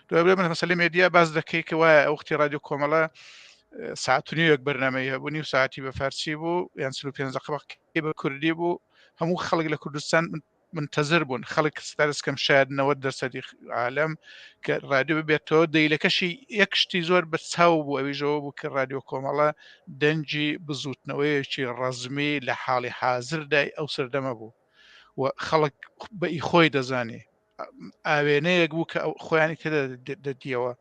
دوای من مەسەلەی مێدیا باس دەکەی کە وایە ئەو وەختی رادیۆ کۆمەڵە ساعت و نیوێک بەرنامەی هەبوو نیو ساعتی بە فارسی بوو یان 45 دقیقە. دەیلەکەی بە کوردی بوو هەموو خەڵک لە کوردستان منتەزر بوون خەڵک ستارسکەم شاید 90 دەرسەدی عالم کە رادیۆ ببێتەوە دەیلەکەشی یەک شتی زۆر بە چاو بوو ئەویژەوە بوو کە رادیۆ کۆمەڵە دەنگی بزوتنەوەیەکی ڕەزمی لە حاڵی حازردای ئەو سەردەمە بوو و خەڵک بە ئی خۆی دەزانێ ئاوێنەیەک بوو کە خۆیانی تێدا دەدیەوە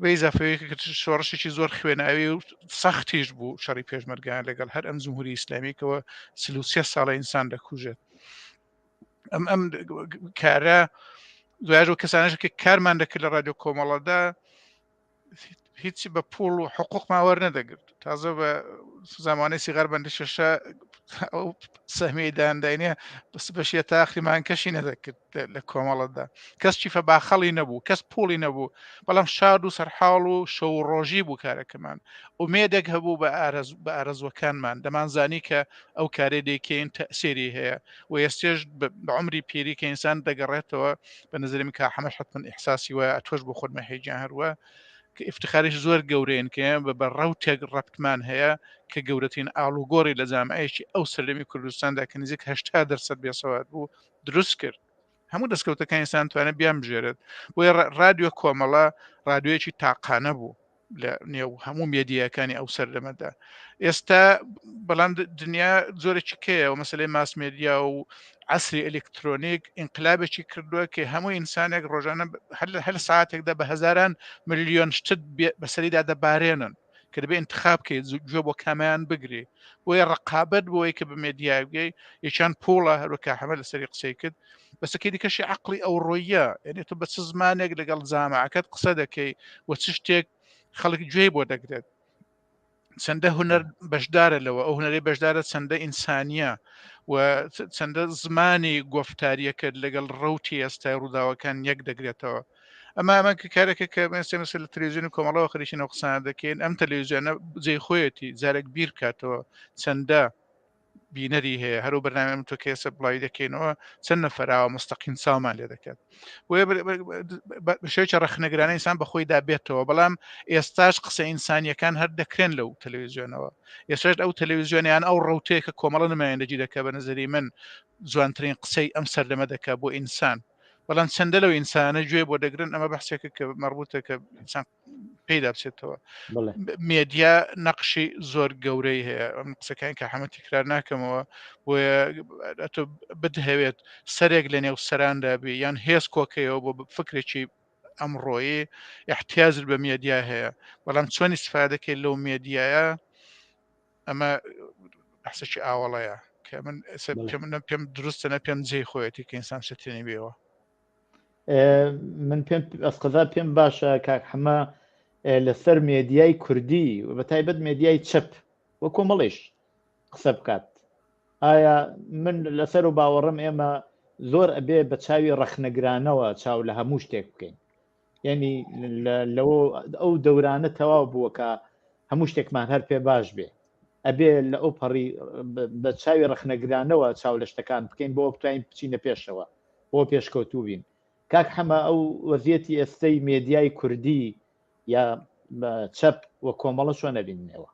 بە ئیزافەوەی کە شۆڕشێکی زۆر خوێناوی و سەختیش بوو شەڕی پێشمەرگان لەگەڵ هەر ئەم جمهوری ئیسلامیکەوە 43 ساڵە ئینسان دەکوژێت ئەم ئەم کارە دوایش و کەسانش کە کارمان دەکرد لە رادیۆ کۆمەڵەدا هیچی بە پوڵ و حقوقمان وەرنەدەگرت تازە بە زمانەی سیغار بەندی شەشە ئەو سەهمی دانداینە بەس بەشیە تاخریمان کەشی نەدەکرد لە کۆمەڵەدا کەس چیفە باخەڵی نەبوو کەس پوڵی نەبوو بەڵام شاد و سەرحاڵ و شەو و ڕۆژی بوو کارەکەمان ئومێدێک هەبوو بە ئارەز بە ئارەزوەکانمان دەمانزانی کە ئەو کارێ دەیکەین تەسێری هەیە و ئێستێش بە عمری پیری کە ئینسان دەگەڕێتەوە بە نظری من کە حەمەش حتمما ئیحساسی وایە ئەتۆش بۆ خۆت مەحیجان هەروە کە ئیفتخاریش زۆر گەورەین کە بە بە ڕەوتێک ڕەبتمان هەیە کە گەورەترین ئاڵوگۆڕی لە جامعەیەکی ئەو سەردەمی کوردستاندا کە نزیک 80 دەرسەد بێسەواد بوو دروست کرد هەموو دەستکەوتەکان ئینسان توانێت بیانبژێرێت بۆیە ڕادیۆ کۆمەڵە ڕادیۆیەکی تاقانە بوو لە نێو هەموو مێدیاکانی ئەو سەردەمەدا ئێستا بەڵام دنیا زۆرێکی کەیە و مەسلەی ماس مێدیا و عسری ئەلکترۆنیک ئینقلابێکی کردووە کە هەموو ئینسانێک ڕۆژانە هەر ساعتێکدا بە هەزاران ملیۆن شتت بەسەریدا دەبارێنن کە دەبێ انتخاب بکەیت گوێ بۆ کامیان بگری بۆیە ڕقابەت بۆی کە بە مێدیا بگەی یەکیان پوڵە هەروکە حەمە لەسەری قسەی کرد بەسەکەی دیکەشی عقلی ئەو ڕۆیە یعنی تۆ بە چ زمانێک لەگەڵ جامعەکەت قسە دەکەی و چ شتێک خەڵک گوێی بۆ دەگرێت چەندە هونەر بەشدارە لەوە ئەو هونەری بەشدارە چەندە ئینسانیە و چەندە زمانی گۆفتاریەکەت لەگەڵ ڕوتی ئێستای ڕووداوەکان یەک دەگرێتەوە ئەمە ئەمە کە کارێکە کە مێسێ مەسە لە تەلەویزیۆنی کۆمەڵەوە خەریکی نەو قسانە دەکەین ئەم تەلەویزیۆنە جێی خۆیەتی جارێک بیر بکاتەوە چەندە بینەری هەیە هەرو بەرنامەی من تۆ کە ئێستا بڵاوی دەکەینەوە چەند نەفەراوە مستەقیم چاومان لێ دەکات بۆیە بە شێوەیەکی ڕەخنەگرانە ئینسان بە خۆیدا بێتەوە بەڵام ئێستاش قسە ئینسانیەکان هەر دەکرێن لەو تەلەویزیۆنەوە ئێستاش ئەو تەلەویزیۆنیان ئەو ڕوتەیە کە کۆمەڵە نمایندەگی دەکە بە نظری من جوانترین قسەی ئەم سەردەمە دەکە بۆ ئینسان بەڵام چەندە لەو ئینسانە گوێ بۆ دەگرن ئەمە بەحسێکە کە مەربوتە کە ئینسان پێیدا بچێتەوە مێدیا نەقشی زۆر گەورەی هەیە ئەم قسەکان کە حەمە تکرار ناکەمەوە بۆیە ئەتۆ بدهەوێت سەرێک لە نێو سەراندا بێ یان هێز کۆکەیەوە بۆ فکرێکی ئەمڕۆیی احتیاجت بە مێدیا هەیە بەڵام چۆن استفادەکەی لەو مێدیایە ئەمە بەحسێکی ئاوەڵەیە کە من پێم پێم دروستە نە پێم جێی خۆیەتی کە ئینسان شتێنی بێەوە من پێم ئەسقەزا پێم باشە کاک حەمە لەسەر مێدیای کوردی و بە تایبەت مێدیای چەپ و کۆمەڵیش قسە بکات ئایا من لەسەر و باوەڕم ئێمە زۆر ئەبێ بە چاوی ڕەخنەگرانەوە چاو لە هەموو شتێک بکەین یعنی لەوە ئەو دەورانە تەواو بووە کە هەموو شتێکمان هەر پێ باش بێ ئەبێ لە ئەو پەڕی بە چاوی ڕەخنەگرانەوە چاو لە شتەکان بکەین بۆ بتوانین بچینە پێشەوە بۆ پێشکەوتوو بین کاک حەمە ئەو وەزیەتی ئێستەی مێدیای کوردی یا چەپ و کۆمەڵە چۆن ئەبیننەوە؟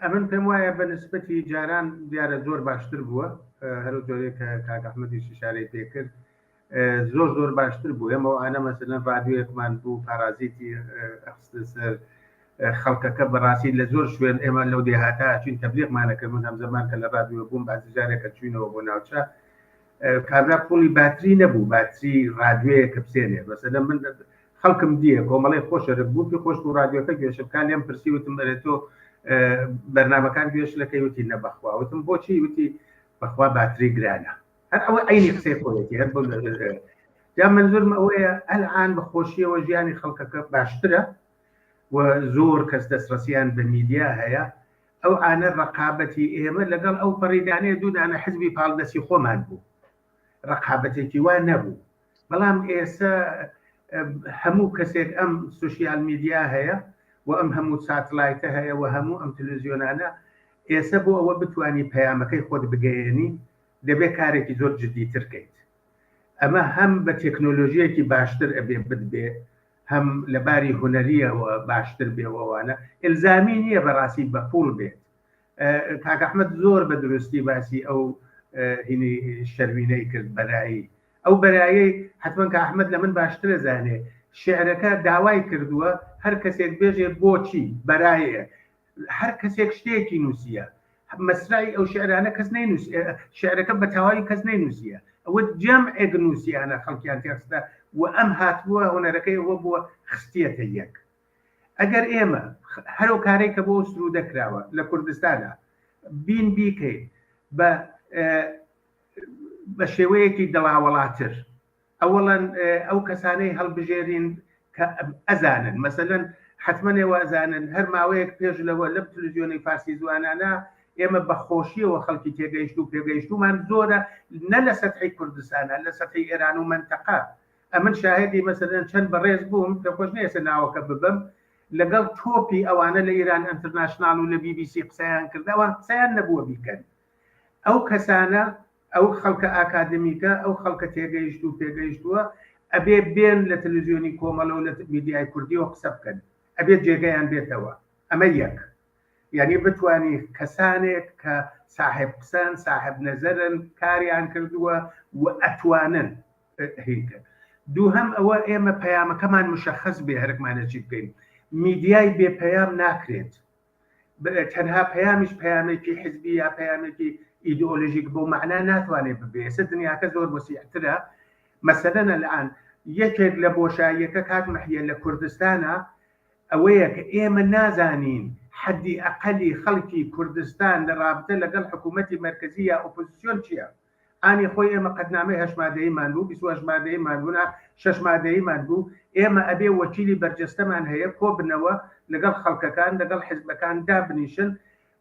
ئەمن پێم وایە بە نسبەتی جاران دیارە زۆر باشتر بووە هەرو جۆرێک کە کاک ئەحمەدیش ئیشارەی پێکرد زۆر زۆر باشتر بوو ئێمە ئەوانە مەسەلەن ڕادیۆیەکمان بوو پارازیتی ئەخستە سەر خەڵکەکە بەڕاستی لە زۆر شوێن ئێمە لەو دێهاتە چوین تەبلیغمانە کرد من هەمزەمان کە لە ڕادیۆ بووم بازی جارێکە چوینەوە بۆ ناوچە کابرا پوڵی باتری نەبوو باتری ڕادیۆیە کە بسێنێ مەسەلەن من خەڵکم دیە کۆمەڵی خۆشەرە بوو پێ خۆش بوو ڕادیۆکە گوێشە بکا لێم پرسی وتم ئەرێ تۆ بەرنامەکان گوێش لەکەی وتی نەبەخوا وتم بۆچی وتی بەخوا باتری گرانە هەر ئەوە عەینی قسەی خۆیەتی هەر بۆ جا منزورم ئەوەیە ئەلعان بە خۆشیەوە ژیانی خەڵکەکە باشترە و زۆر کەس دەستڕەسیان بە میدیا هەیە ئەو ئانە ڕقابەتی ئێمە لەگەڵ ئەو پەڕیدانەیە دوو دانە حزبی پاڵدەسی خۆمان بوو ڕقابەتێکی وا نەبوو بەڵام ئێستا هەموو کەسێک ئەم سوسیال میدیا هەیە و ئەم هەموو ساتلایتە هەیە و هەموو ئەم تلویزیۆنانە ئێستا بۆ ئەوە بتانی پەیامەکەی خۆت بگەیەنی دەبێت کارێکی زۆر جدیتر کەیت. ئەمە هەم بە تێکنۆلۆژییەکی باشتر ئەبێ بتبێ، هەم لە باری هونەرییەوە باشتر بێ و ئەوانە. ئیلزامی نییە بەڕاستی بە پووڵ بێت. کاک ئەحمەد زۆر بە دروستی باسی ئەو هینی شەروینەی کرد بەرایی ئەو بەرایەی حتمما کە ئەحمەد لە من باشترە زانێ شعرەکە داوای کردووە هەر کەسێک بێژێ بۆچی بەرایە هەر کەسێک شتێکی نووسیە مەسرای ئەو شعرانە کەس نەینووس شعرەکە بە تەواوی کەس نەینووسیە ئەوە جەمعێک نووسیانە خەڵکیان تێخستە و ئەم هاتبووە هونەرەکەی ئەوە بووە خستیەتە یەک ئەگەر ئێمە هەرو کارەی کە بۆ سرودە کراوە لە کوردستانە بین بیکەین بە بە شێوەیەکی دڵاوەڵاتر ئەوەڵەن ئەو کەسانەی هەڵبژێرین کە ئەزانن مەسەلەن حەتمەن ئێوە ئەزانن هەر ماوەیەک پێش لەوە لەم تلویزیۆنەی فارسی زوانانە ئێمە بە خۆشیەوە خەڵکی تێگەیشت و پێگەیشتومان زۆرە نە لە سەتحی کوردستانە لە سەتحی ئێران و مەنتەقە ئەمن شاهدی مەسەلەن چەند بەڕێز بووم پێم خۆش نییە ئێستا ناوەکە ببەم لەگەڵ تۆپی ئەوانە لە ئیران ئەنترناشناڵ و لە بی بی سی قسەیان کرد ئەوان قسەیان نەبووە بیکەن ئەو کەسانە ئەو خەڵکە ئاکادمیکە، ئەو خەڵکە تێگەیشتوو و پێگەیشتووە ئەبێ بێن لە تەلەزیۆنی کۆمەڵە و لە میدیای کوردیەوە قسە بکەن، ئەبێ جێگەیان بێتەوە. ئەمە یەک. یانی بتوانی کەسانێک کە ساحێب قسەن، ساحێب نەزەرن، کاریان کردووە و ئەتوانن هین کەن. دووهەم ئەوە ئێمە پەیامەکەمان مشەخەس بێ هەرکمانە چی بکەین. میدیای بێ پەیام ناکرێت. تەنها پەیامیش پەیامێکی حزبی یا پەیامێکی ئیدئۆلۆژیک بۆ مەعنا ناتوانێت ببێ ئێستا دنیاکە زۆر وەسیعترە مەسەلەن الان یەکێک لە بۆشاییەکە کاک مەحیە لە کوردستانە ئەوەیە کە ئێمە نازانین حەدی ئەقەلی خەڵکی کوردستان لە ڕابتە لەگەڵ حکوومەتی مەرکەزی یا ئۆپۆزیسیۆن چییە ئانی خۆی ئێمە قەدنامەی هەشت مادەییمان بوو، 28 مادەییمان بوو، نا شەش مادەییمان بوو، ئێمە ئەبێ وەکیلی بەرجەستەمان هەیە کۆبنەوە لەگەڵ خەڵکەکان، لەگەڵ حزبەکان دابنیشن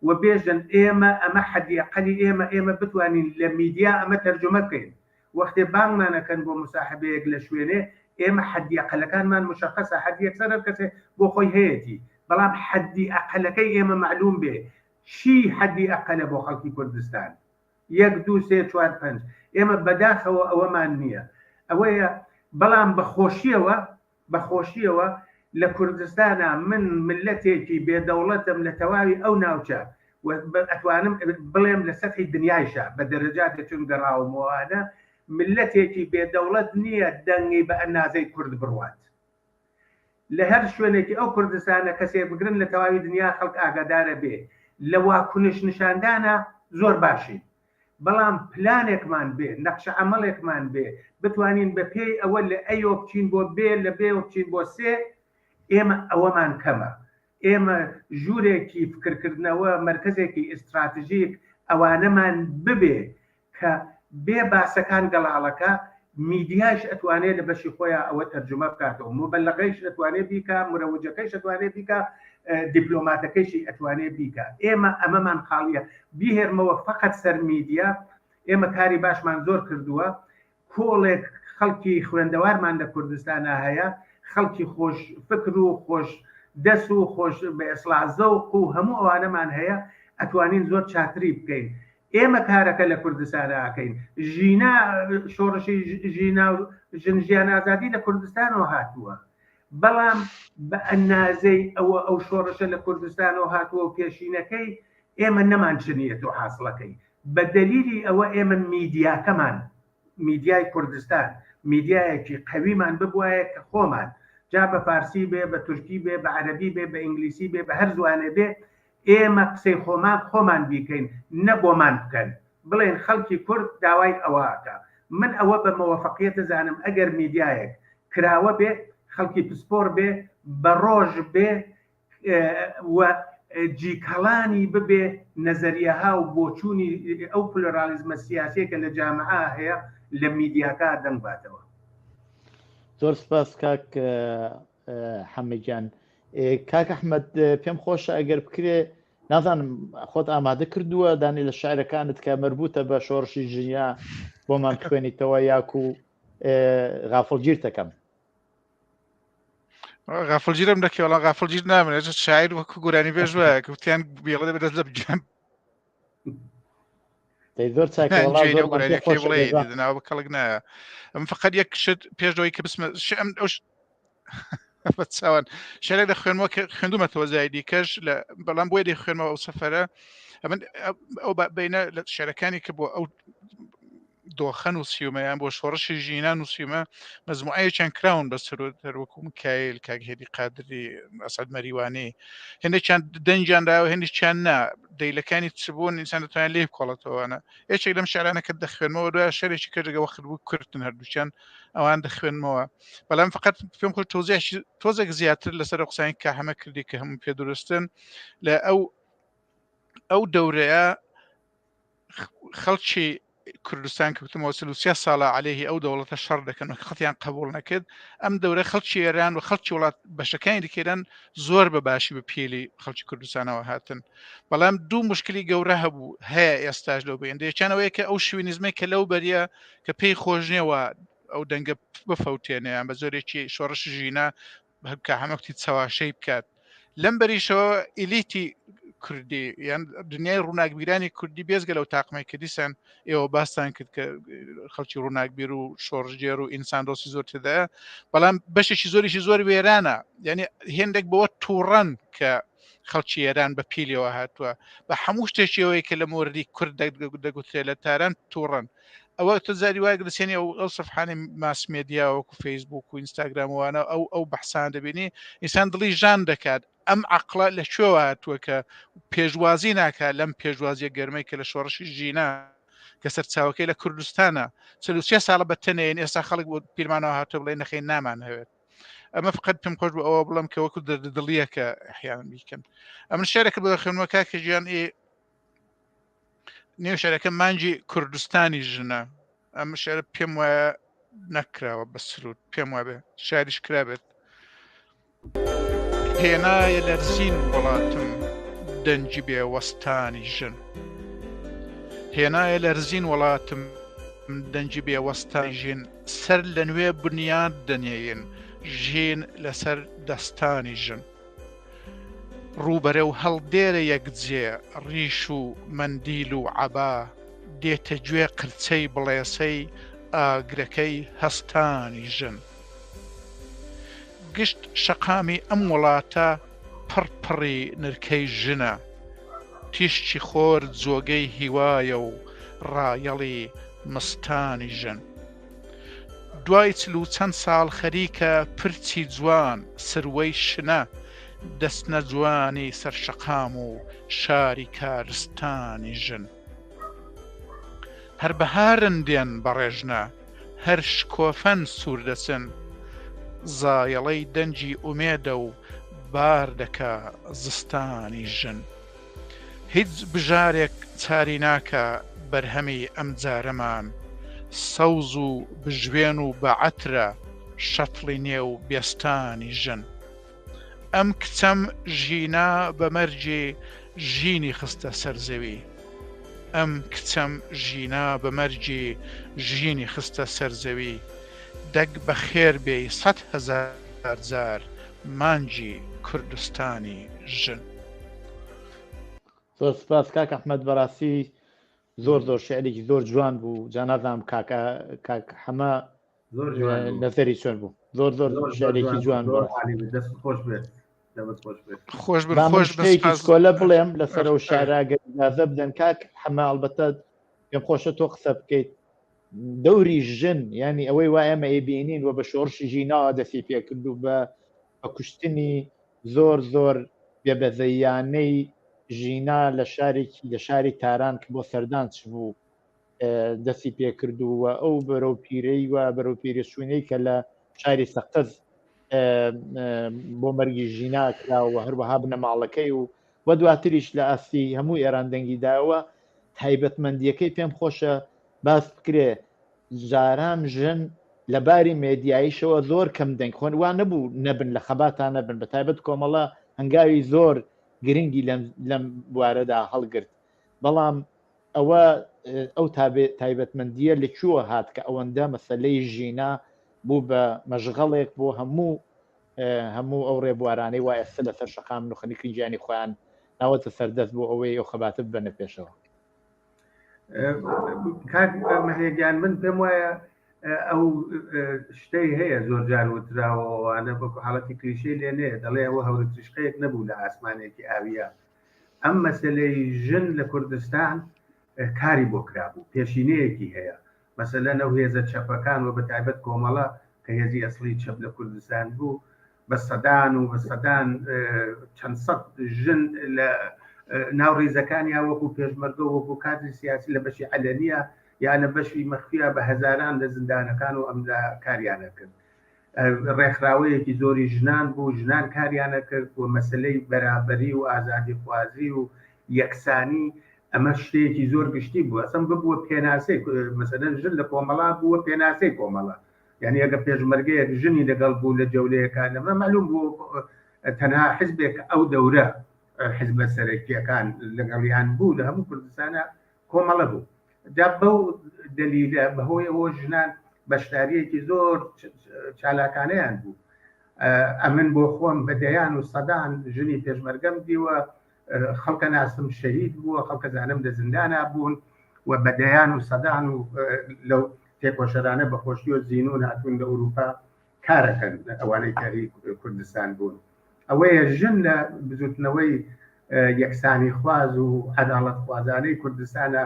و بێژن ئێمە ئەمە حەدی ئەقەلی ئێمە، ئێمە بتوانین لە میدیا ئەمە تەرجومە بکەین. وەختێ بانگمان ئەکەن بۆ موساحبەیەک لە شوێنێ، ئێمە حەدی ئەقەلەکانمان مشەخەسە، حەدی یەکسەر هەر کەسێ بۆ خۆی هەیەتی، بەڵام حەدی ئەقەلەکەی ئێمە مەعلوم بێ چی حەدی ئەقەلە بۆ خەڵکی کوردستان. یەک دوو سێ چوار پەنج ئێمە بەداخەوە ئەوەمان نییە ئەوەیە بەڵام بە خۆشیەوە بە خۆشیەوە لە کوردستانا من ملەتێکی بێ دەوڵەتم لە تەواوی ئەو ناوچە و ئەتوانم بڵێم لە سەتحی دنیایشا بە دەرەجاتێ چون گەڕاومەوانە ملەتێکی بێ دەوڵەت نییە دەنگی بە ئەنازەی کورد بڕوات لە هەر شوێنێکی ئەو کوردستانە کەسێک بگرن لە تەواوی دنیا خەڵک ئاگادارە بێ لە واکونش نیشاندانا زۆر باشین بەڵام پلانێکمان بێ نەقشە عەمەڵێکمان بێ بتوانین بە پێی ئەوە لە ئەیۆ بچین بۆ بێ لە بێ بچین بۆ سێ ئێمە ئەوەمان کەمە ئێمە ژوورێکی فکرکردنەوە مەرکەزێکی ئیستراتژیک ئەوانەمان ببێ کە بێ باسەکان گەڵاڵەکە، میدیایش ئەتوانێ لە بەشی خۆیا ئەوە تەرجومە بکاتەوە، موبەلەغەیش ئەتوانێ بیکا، مورەوجەکەیش ئەتوانێ بیکا، دیپلۆماتەکەیشی ئەتوانێ بیکا. ئێمە ئەمەمان خاڵیە. بیهێرمەوە فەقەت سەر میدیا، ئێمە کاری باشمان زۆر کردووە، کۆڵێک خەڵکی خوێندەوارمان لە کوردستانا هەیە، خەڵکی خۆش فکر و خۆش دەس و خۆش بە ئێسڵا زەوق و هەموو ئەوانەمان هەیە، ئەتوانین زۆر چاتری بکەین. ئێمە کارەکە لە کوردستانا ئەکەین. ژینا، شۆڕشی ژینا و ژن ژیان ئازادی لە کوردستانەوە هاتووە. بەڵام بە ئەنازەی ئەوە ئەو شۆڕشە لە کوردستانەوە هاتووە و پێشینەکەی ئێمە نەمانچنیەتەوە حاسڵەکەی. بە دەلیلی ئەوە ئێمە میدیاکەمان، میدیای کوردستان، میدیایەکی قەویمان ببوایە کە خۆمان، جا بە فارسی بێ، بە تورکی بێ، بە عەرەبی بێ، بە ئینگلیسی بێ، بە هەر زوانێ بێ، ئێمە قسەی خۆمان خۆمان بیکەین نە بۆمان بکەن، بڵێین خەڵکی کورد داوای ئەوە ئەکا. من ئەوە بە مەوەفەقیەت ئەزانم ئەگەر میدیایەک کراوە بێ، خەڵکی پسپۆر بێ، بە ڕۆژ بێ و جیکەڵانی ببێ نەزەریەها و بۆچوونی ئەو پلۆرالیزمە سیاسیە کە لە جامعە هەیە لە میدیاکە دەنگ باتەوە. زۆر سپاس کاک حەمە گیان. کاک ئەحمەد پێم خۆشە ئەگەر بکرێ نازانم خۆت ئامادە کردووە دانی لە شعرەکانت کە مربوطە بە شۆڕشی ژنیا بۆمان بخوێنیتەوە یاکو غافڵگیرتەکەم. غافلگیرم دەکەی وەڵا غافلگیر نامێنێت شاعیر وەکو گۆرانی بێژ وایە کە وتیان بێڵێ بەدەست لە بگیان دەی زۆر چاکە وەڵا جێی زۆر لەو من پێ گۆرانیەکەی خۆشە بڵێ دەزانم. دناوە بە کەڵک نایە ئەم فقط یەک شت پێش ئەوەی کە بچمە ئەم ئەو ش- بە چاوان شعرێک دەخوێنمەوە کە خوێندومەتەوە جای دیکەش لە بەڵام بۆیە دەیخوێنمەوە ئەو سەفەرە ئەمن ئەو بینە لە شعرەکانی کە بۆ ئەو دۆخە نووسیومە یان بۆ شۆڕشی ژینا نووسیومە مەزموعەیەکیان کراون بە سرود هەروەکو میکایل کاک هێدی قادری ئەسعد مەریوانی هەندێکیان دەنگیان داوە هەندێکیان نا دەیلەکانی چ بوون ئینسان دەتوانێت لێ بکۆڵێتەوەە یەکێک لەم شعرانە کە دەخوێنمەوە دوای شعرێکی کردگە وەخت بوو کورتن هەردووکیان ئەوان دەخوێنمەوە بەڵام فقط پێم خۆش تۆزێک تۆزێک زیاتر لەسەر قسانی کە هەمە کردی کە هەموو پێ دروستن لە ئەو ئەو دەورەیە خەڵکی کوردستان کەوتمەوە 43 ساڵە عليهەیهی ئەو دەوڵەتە شەڕ دەکەن و خەتیان قبول نەکرد ئەم دەورە خەڵکی ئێران و خەڵکی وڵات بەشەکانی دیکەێران زۆر بە باشی بە پێلی خەڵکی کوردستانەوە هاتن بەڵام دوو مشکلی گەورە هەبوو هەیە ئێستاش لەو بێندەیەکیانەوەیە کە ئەو شوینیزمێک کە لەو بەریە کە پێی خۆش نییەوە ئەو دەنگە بفەوتێنێ یان بە زۆرێکی شۆڕش ژینا کە هەمەکتی چەواشەی بکات لەم بەریشەوە ئیلیتی کوردی یان دنیای ڕووناکبیرانی کوردی بێزگە لەو تاقمەی کە دیسان ئێوە باستان کرد کە خەڵکی ڕووناکبیر و شۆڕژگێر و ئینسان دۆستی زۆر تێدایە بەڵام بەشێکی زۆریشی زۆر وێرانە یعنی هێندێک بەوە تووڕەن کە خەڵکی ئێران بە پیلیەوە هاتووە بە هەموو شتێکیەوەی کە لە مۆردی کورد دەگوترێت لە تاران تووڕەن ئەوە تۆ جاری وایە دەچێنی ئەو ئەو سەفحانی ماس مێدیا وەکو فەیسبوک و ئینستاگرام وانە ئەو ئەو بەحسان دەبینی ئینسان دڵی ژان دەکات ئەم عقلە لە کوێوە هاتووە کە پێشوازی ناکات لەم پێشوازیە گەرمەی کە لە شۆڕشی ژینا کە سەرچاوەکەی لە کوردستانە 43 ساڵە بە تەنێن ئێستا خەڵک بۆ پیرمانەوە هاتووە بڵێ نەخەی نامان هەوێت ئەمە فقط پێم خۆش بوو ئەوە بڵم کە وەکو دەردەدڵیەکە احیان بیکەن ئەمن شعرێکە بۆ خوێنمەوە کاکە گیان ئێ نێو شعرەکە مانگی کوردستانی ژنە ئەم شعرە پێم وایە نەکراوە بە سرود پێم وابێ شاریش کرابێت هێنایە لەرزین وڵاتم دەنگی بێ وەستانی ژن هێنایە لەرزین وڵاتم دەنگی بێ وەستانی ژن سەر لە نوێ بنیاد دەنێین ژین لەسەر دەستانی ژن ڕووبەرەو هەڵدێرە یەکجێ ڕیش و مەندیل و عەبا دێتە گوێ قرچەی بڵێسەی ئاگرەکەی هەستانی ژن. گشت شەقامی ئەم وڵاتە پڕ پڕی نرکەی ژنە تیشکی خۆر جۆگەی هیوایە و ڕایەڵی مستانی ژن. دوای 40 و چەند ساڵ خەریکە پرچی جوان سروەی شنە دەچنە جوانی سەر شەقام و شاری کارستانی ژن. هەر بەهارن دێن بەڕێژنە هەر شکۆفەن سوور دەچن زایەڵەی دەنگی ئومێدە و بار دەکا زستانی ژن. هیچ بژارێک چاری ناکا بەرهەمی ئەمجارەمان سەوز و بژوێن و بە عەترە شەتڵی نێو بێستانی ژن. ئەم کچەم ژینا بە مەرگی ژینی خستە سەر زەوی. ئەم کچەم ژینا بە مەرگی ژینی خستە سەر زەوی. دەک بەخێر بێی 100,000 جار مانگی کوردستانی ژن. زۆر سپاس کاک ئەحمەد بەڕاستی زۆر زۆر شعرێکی زۆر جوان بوو جا نازانم کاکە کاک حەمە زۆر جوان بوو. نەزەری چۆن بوو زۆر زۆر زۆر زۆر شعرێکی جوان جوان بوو زۆر بوو عالی بوو دەست خۆش بێت دەست خۆش بێت خۆش بن با من خۆش بن شتێکی سپاس چکۆلە بڵێم لەسەر ئەو ئەرێ. شعرە گەر ئیجازە بدەن کاک حەمە ئەڵبەتە پێم خۆشە تۆ قسە بکەیت دەوری ژن یعنی ئەوەی وا ئێمە ئەیبینین و بە شۆڕشی ژیناوە دەستی پێکرد و بە بە کوشتنی زۆر زۆر بێبەزەییانەی ژینا لە شارێکی لە شاری تاران کە بۆ سەردان چبوو دەستی پێکرد و ئەو بەرەو پیرەی و بەرەو پیرەچوونەی کە لە شاری سەقز بۆ مەرگی ژینا کرا و هەروەها بنەماڵەکەی و و دواتریش لە ئاستی هەموو ئێران دەنگی داوە تایبەتمەندیەکەی پێم خۆشە باس بکرێ جاران ژن لە باری مێدیاییشەوە زۆر کەم دەنگ خۆن وا نەبوو نەبن لە خەباتان نەبن بە تایبەت کۆمەڵە هەنگاوی زۆر گرنگی لەم لەم بوارەدا هەڵگرت بەڵام ئەوە ئەو تایبەتمەندیە لە کوێوە هات کە ئەوەندە مەسەلەی ژینا بوو بە مەشغەڵێک بۆ هەموو هەموو ئەو ڕێبوارانەی وا ئێستا لەسەر شەقامن و خەریکن گیانی خۆیان ناوەتە سەردەست بۆ ئەوەی ئەو خەباتە ببەنە پێشەوە. کاک مەهێگیان من پێم وایە ئەو شتەی هەیە زۆر جار وتراوەوانە وەکو حاڵەتی کلیشەی لێ نەیە دەڵێ ئەوە هەورە تریشقەیەک نەبوو لە ئاسمانێکی ئاویە ئەم مەسلەی ژن لە کوردستان کاری بۆ کرابوو پێشینەیەکی هەیە مەسەلەن ئەو هێزە چەپەکان و بە تایبەت کۆمەڵە کە هێزی ئەسڵی چەپ لە کوردستان بوو بە سەدان و بە سەدان چەند سەد ژن لە ناو ڕیزەکانیا وەکو پێشمەرگە و وەکو کادری سیاسی لە بەشی عەلەنیە یا لە بەشی مەخفیا بە هەزاران لە زیندانەکان و ئەملا کاریانە کرد ڕێکخراوەیەکی زۆری ژنان بوو ژنان کاریانە کرد و مەسلەی بەرابەری و ئازادیخوازی و یەکسانی ئەمە شتێکی زۆر گشتی بوو ئەسم ببووە پێناسەی مەسەلەن ژن لە کۆمەڵا بووە پێناسەی کۆمەڵە یعنی ئەگە پێشمەرگەیەک ژنی لەگەڵ بوو لە جەولەیەکان لەمە معلوم بوو تەنها حزبێک ئەو دەورە حزبە سەرەکیەکان لەگەڵیان بوو لە هەموو کوردستانە کۆمەڵە بوو جا بەو دەلیلە بەهۆی ئەوە ژنان بەشداریەکی زۆر چالاکانەیان بوو ئەمن بۆ خۆم بە دەیان و سەدان ژنی پێشمەرگەم دیوە خەڵکە ناسم شەهید بووە خەڵکە زانم لە زیندانا بوون و بە دەیان و سەدان و لەو تێکۆشەرانە بە خۆشی و زیینون هاتوون لە ئەوروپا کارەکەن ئەوانەی کاری کوردستان بوون ئەوەیە ژن لە بزوتنەوەی یەکسانی خواز و عەداڵەت خوازانەی کوردستانە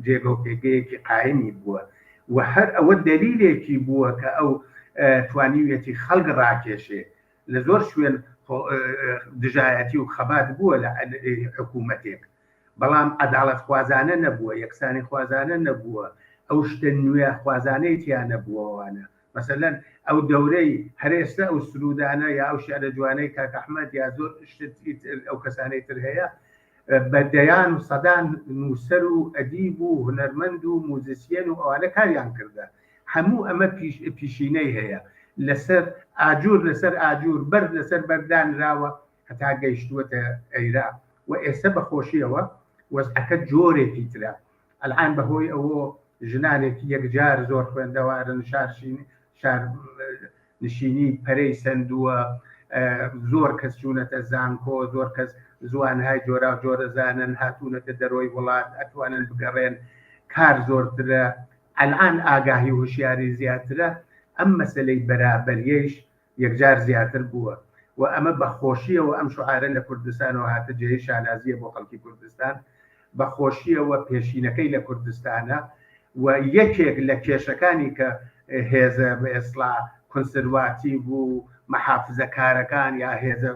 جێگە و پێگەیەکی قایمی بووە و هەر ئەوە دەلیلێکی بووە کە ئەو توانیویەتی خەڵک ڕاکێشێ لە زۆر شوێن دژایەتی و خەبات بووە لە حکوومەتێک بەڵام عەداڵەت خوازانە نەبووە یەکسانی خوازانە نەبووە ئەو شتە نوێ خوازانەی تیا نەبووەوانە مەسەلەن ئەو دەورەی هەر ئێستا ئەو سروودانە یا ئەو شعرە جوانەی کاک ئەحمەد یا زۆر شت ئەو کەسانەی تر هەیە بە دەیان و سەدان نووسەر و ئەدیب و هونەرمەند و موزیسیەن و ئەوانە کاریان کردە هەموو ئەمە پیشینەی هەیە لەسەر ئاجور لەسەر ئاجور بەرد لەسەر بەرد دانراوە هەتا گەیشتووەتە ئەیرا و ئێستا بە خۆشیەوە وەزعەکە جۆرێکی ترە ئەلعان بەهۆی ئەوە ژنانێکی یەکجار زۆر خوێندەوارن شارشین شار نشینی پەرەی سەندووە زۆر کەس چوونەتە زانکۆ زۆر کەس زوانهای جۆرا جۆرە زانن هاتوونەتە دەرۆی وڵات ئەتوانن بگەڕێن کار زۆرترە ئەلعان ئاگاهی و هوشیاری زیاترە ئەم مەسەلەی بەرابەریەیش یەکجار زیاتر بووە و ئەمە بە خۆشیەوە ئەم شوعارە لە کوردستانەوە هاتە جێی شانازیە بۆ خەڵکی کوردستان بە خۆشیەوە پێشینەکەی لە کوردستانە و یەکێک لە کێشەکانی کە هێزە بە ئێسڵا کونسرواتیڤ و مەحافزەکارەکان یا هێزە